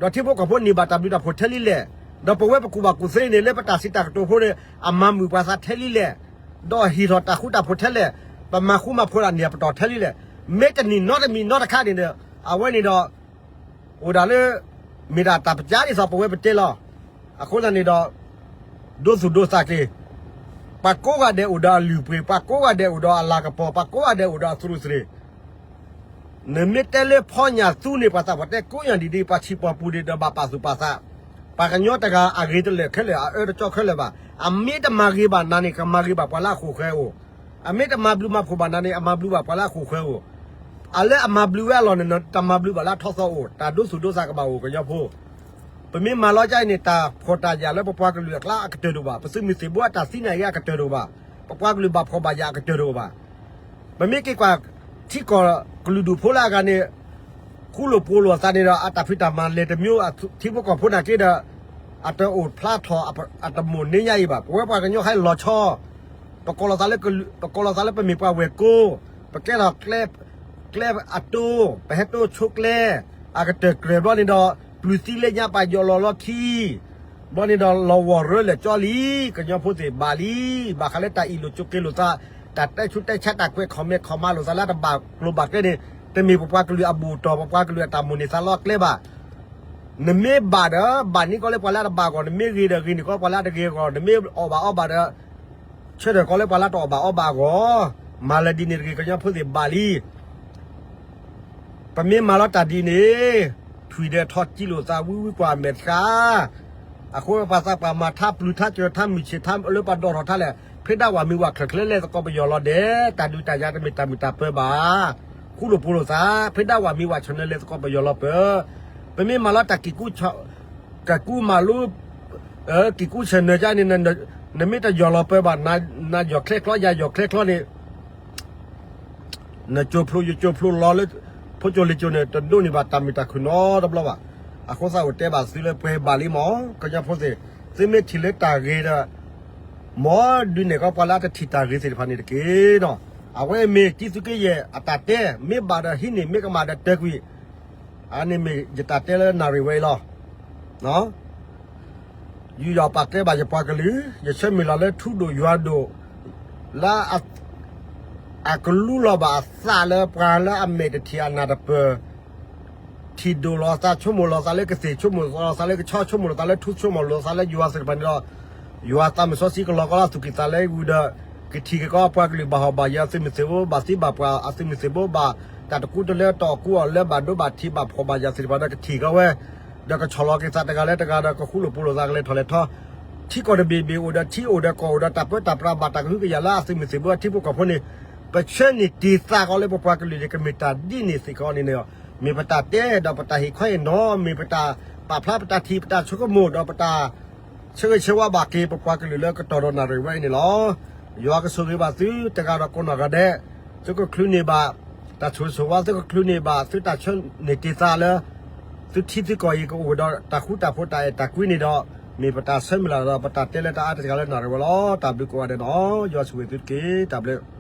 ဒီးထံဖိကီၢ်ဖိန့ၢ်ဘၣ်တၢ်ဘျုးတၢ်ဖှိၣ်ထဲလံလဲၣ်, ဒီးပဝဲပကူၣ်ဘၣ်ကူၣ်သ့န့ၣ် လၢပတၢ်စံးတၢ်ကတိၤဖိန့ၣ် အမၤမုာ်ပှၤသးထဲလံလဲၣ်, ဒီးဟ့ၣ်ထီၣ်တၢ်ဃူတၢ်ဖိးထဲလဲၣ်, ပမၤဃူမၤဖိးဒၣ်န့ၢ်အပတီၢ်ထဲလံလဲၣ်, မ့ၢ်တနံၣ်နီတမံၤနီတခါန့ၣ်ဒီး အဝဲန့ၣ်ဒီး အိၣ်ဒၣ်လၢ မ့ၢ်ဒၣ်တၢ်ပကါဒ်သိးပဝဲပတဲလီၤ. အဃိသတးန့ၣ်ဒီး ဒိသူၣ်ဒိသးက့ၤ, ပှၤကိးဂၤဒဲးအိၣ်ဒီးအလုၢ်အပှ့ၤ, ပှၤကိးဂၤဒဲးအိၣ်ဒီးအလၤကပီၤ, ပှၤကိးဂၤဒဲးအိၣ်ဒီးအသူးအသ့ၣ်, နမ့ၢ်တဲလၢဖီညၣ်သူန့ၣ် ပှၤသးပှၢ်တဲကိးညၣ်ဒ်ဒ် ပှၤဆံးပှၤပူၤဒံးဒီးဘၣ်ပာ်သူၣ်ပာ်သး, ပှၤကညီတဂၤအဂ့ၤတလၢာ်ခဲလၢာ် အအၢတကၠီခဲလၢာ်ဘၣ်. အမ့ၢ်တမၤဂ့ၤဘၣ်နၤန့ၣ် ကမၤဂ့ၤဘၣ်ပှၤလၢအဃိာ်ဃၢၤအိၣ်, အမ့ၢ်တမၤဘျုးမၤဖှိၣ်ဘၣ်နၤန့ၣ် အမၤဘျုးဘၣ်ပှၤလၢအဃိာ်ဃၢၤအိၣ်, အလၢအမၤဘျုးဝဲအလီၢ်န့ၣ် တမၤဘျုးဘၣ်လၢအထီၣ်သီအိၣ်, တၢ်ဒိသူၣ်ဒိသးကဘၣ်အိၣ် ကညီဖိ ပမ့ၢ်မၤလီၤကါအံၤန့ၣ် တၢ်ဖှီၣ်တၢ်ယာ်လၢပပှၤကလုာ်အကျါအကတၢၢ်တအိၣ်ဘၣ်, ပသုးမုၢ်သံၣ်ဘိအတၢ်သံနာ်က့အကတၢၢ်တအိၣ်ဘၣ်, ပပှၤကလုာ်ဘၣ်ဖှီၣ်ဘၣ်ယာ်အကတၢၢ်တအိၣ်ဘၣ်. ပမ့ၢ်က့ၤကွၢ် ထံကီၢ်ကလုာ်ဒူၣ်ဖိလၢအဂၤန့ၣ် ဃူလိာ်ဖိးလိာ်အသးန့ၣ်ဒီး အတၢ်ဖံးတၢ်မၤလဲၤတမံၤ ထံဖိကီၢ်ဖိနာ်က့ဒီး အတအိၣ်ဖျါထီၣ် အတမိၣ်န့ၢ်ညါအံၤဘၣ်. ပဝဲပှၤကညီဟဲလီၤဆီ ပကိးလီၤသးလၢ ပကိးလီၤသးလၢပမ့ၢ်ပှၤဝဲၢ်ကိ, ပကဲထီၣ်ကျဲအတိ, ပဟဲတိဆိကျဲ အကတၢၢ်ကြၢးဘျီန့ၣ်ဒီး ပျုၤသံလၢညါပာ်ယီၤလီၤလီၢ်ခံ, ဘျီန့ၣ်ဒီးလီၤဝီၤရၢလဲာ်ကၠီလံ, ကညီဖိသ့ၣ်ဘၣ်လံ, ဘၣ်ဃးလၢတၢ်အ့ၣ်လိာ်ဆိးက့လိာ်သး, တၢ်တဲဆူးတဲဆါ တၢ်ကွဲး comment ခီမၤလိာ်သးလၢတဘၣ်ကျိၤဘၣ်ကျဲန့ၣ် တမ့ၢ်ပပှၤကလုာ်အဘူၣ်အတီၢ် ပပှၤကလုာ်အတၢ်မိၣ်န့ၢ်သးလီအကျဲဘၣ်. နမ့ၢ်ဘၣ်ဒီး ဘၣ်န့ၢ်ကီးလၢပှၤလၢအတဘၣ်အဂီၢ်, နမ့ၢ်ဂ့ၤဒီး ဂ့ၤန့ၢ်ကီးပှၤလၢအတဂ့ၤအဂီၢ်, နမ့ၢ်အီၣ်ဘၣ်အီဘၣ်ဒီး ဆၢထၢၣ်ကီးလၢပှၤလၢအတအီၣ်ဘၣ်အီဘၣ်အဂီၢ်, မၤလၢာ်ဒ်န့ၣ်တဂ့ၤ, ကညီဖိသ့ၣ်ဘၣ်လံ. ပမ့ၢ်မၤလီၤတၢ်ဒ်န့ၣ် ထွံၣ်ဒီးထီၣ်ကံလိာ်သးဝံဝံကွၢ်အမဲာ်တဃၣ်, အဃိပှၤသးပှၢ်မၤထါပျုၤထါစၢၤထါ မုၢ်ဆ့ၣ်ထါလၢပှၤဒိၣ်ထီၣ်ထါလဲၣ်, ဖဲဒၣ်ဝဲမ့ၢ်ဝဲချၢၣ်ချၢလဲၤသကိးပယီၤလီၤဒဲး, တၢ်ဒုးတၢ်ယၤတမ့ၢ်တၢ်မုာ်တၢ်ပၢၤဘၣ်. ဃူလိာ်ဖိးလိာ်သး, ဖဲဒၣ်ဝဲမ့ၢ်ဝဲဆၢၣ်နၢၤလဲၤသကိးပယီၤလီၤပၢၤ, ပမ့ၢ်မၤလီၤတၢ်ကံၢ်ကူ ကံၢ်ကူမၤလိ ကံၢ်ကူဆၢၣ်နၢၤကါန့ၣ် နမ့ၢ်တယီၢ်လီၤပၢၤဘၣ်, နယီၢ်ချဲကျီ ယၤယီၢ်ချဲကျီန့ၣ် နကၠိဖျိယကၠိဖျိလီၤလၢ ဖိကၠိလံၤကၠိန့ၣ် တဒိးန့ၢ်ဘၣ်တၢ်မုာ်တၢ်ခုၣ်နီတဘျီဘၣ်. အဃိသတးအိၣ်တဲဘၣ်သုလၢပှဲၤဘၣ်လံမး ကညီဖိသ့ၣ်, သုမ့ၢ်ထံၣ်လၢတၢ်ဂ့ၤဒီး မ်ဒုးနဲၣ်ကီးပှၤလၢအတထံၣ်တၢ်ဂ့ၤသ့ၣ်တဖၣ်န့ၣ်တက့ၢ်နီၤ. အဝဲမ့ၢ်တံသုးက့ယဲၢ်အတၢ်တဲ, မ့ၢ်ဘၣ်ဒီးဟံးန့ၢ်, မ့ၢ်ကမၣ်ဒီးတၢၤကွံာ်, အန့ၣ်မ့ၢ်ယတၢ်တဲလၢနၣ်ရံၣ်ဝဲအံၤလီၤ. ယူးယီၣ်ပာ်ကဲဘၣ်ယပှၤကလုာ်, ယဆၢမုၢ်လၢ်လၢထူဒိၣ်ယွၤဒိၣ်, လၢ အကလူလီၤဘၣ်အသးလၢပှၤလၢအမဲာ်တထံၣ်အနၢ်တပၢၢ်, ထံၣ်ဒိၣ်လီၤသး ဆိကမိၣ်လီၤသးလၢကသ့ၣ်, ဆိကမိၣ်လီၤသးလၢကဆီ, ဆိကမိၣ်လီၤသးလၢထူ, ဆိကမိၣ်လီၤသးလၢယွၤသ့ၣ်တဖၣ်န့ၣ်ဒီး, ယွၤသးမုၢ်စီဆှံကလီၤကီလီၤသူၣ်ကံၢ်သးလဲအဂုၤဒီး, ကထံၣ်က့ၤကီးပှၤကလုာ်ဘၣ်ဟီၣ်ဘၣ်ယၢၤ အသုးမုၢ်သံၣ်ဘိဘၣ်သံဘၣ်ပှၢ်, အသုးမုၢ်သံၣ်ဘိဘၣ်တၢ်တကူတလၢတၢ်အီၣ်ကူအီၣ်လၢဘၣ်ဒိဘၣ်ထံးဘၣ်ဖှီၣ်ဘၣ်ယာ်သ့ၣ်တဖၣ်ဒီးကထံၣ်ကီးဝဲ, ဒီးကဆီၣ်လီၤက့ၤသးတဂၤလၢတဂၤဒီးကဃူလိာ်ဖိးလိာ်သးကလဲၤထီၣ်လဲၤထီ, ထံကီၢ်တဘ့ၣ်ဘ့ၣ်အိၣ်ဒီးထံအိၣ်ဒီးကီၢ်အိၣ်ဒီးတၢ်ပၢတၢ်ပြးဘၣ်တၢ်ကဟုကယာ်လၢအသုးမုၢ်သံၣ်ဘိအထံဖိကီၢ်ဖိန့ၣ်, ပဆၢန့ၢ်တ့ၢ်သးကီးလၢပပှၤကလုာ်န့ၣ် ကမ့ၢ်တၢ်ဒ်န့ၣ်စ့ၢ်ကီးန့ၣ်, မ့ၢ်ပတၢ်တဲဒီးပတၢ်ဟ့ၣ်ခီဟ့ၣ်နီၤ, မ့ၢ်ပတၢ်ပာ်ဖျါပတၢ်ထံၣ်ပတၢ်ဆိကမိၣ်ဒီးပတၢ် ဆၢဂ့ၤဆၢဝါဘၣ်က့ၤပပှၤကလုာ်လၢကတီၢ်ဒီးနၣ်ရံၣ်ဝဲအံၤန့ၣ်လီၤ. ယွၤကဆိၣ်ဂ့ၤဘၣ်သုတဂၤဒီးကိးနီၢ်ဂၤဒဲး, သုကချုးန့ၢ်ဘၣ် တၢ်ဆိၣ်ဂ့ၤဆိၣ်ဝါ, သုကချုးန့ၢ်ဘၣ် သုတၢ်ဆၢန့ၢ်တ့ၢ်သးလၢ သုထံသုကီၢ်အံၤကအိၣ်ဒီးတၢ်ဃူတၢ်ဖိးတၢ်အဲၣ်တၢ်ကွံန့ၣ်ဒီး, မ့ၢ်ပတၢ်ဆၢမုၢ်လၢ်ဒီးပတၢ်တဲလၢတၢ်အါတဂၤလၢနၣ်ရံၣ်ဝဲလီၤ. တၢ်ဘျုးကိးဂၤဒဲးနီၤ, ယွၤဆိၣ်ဂ့ၤသုတက့ၢ်. တၢ်ဘျုး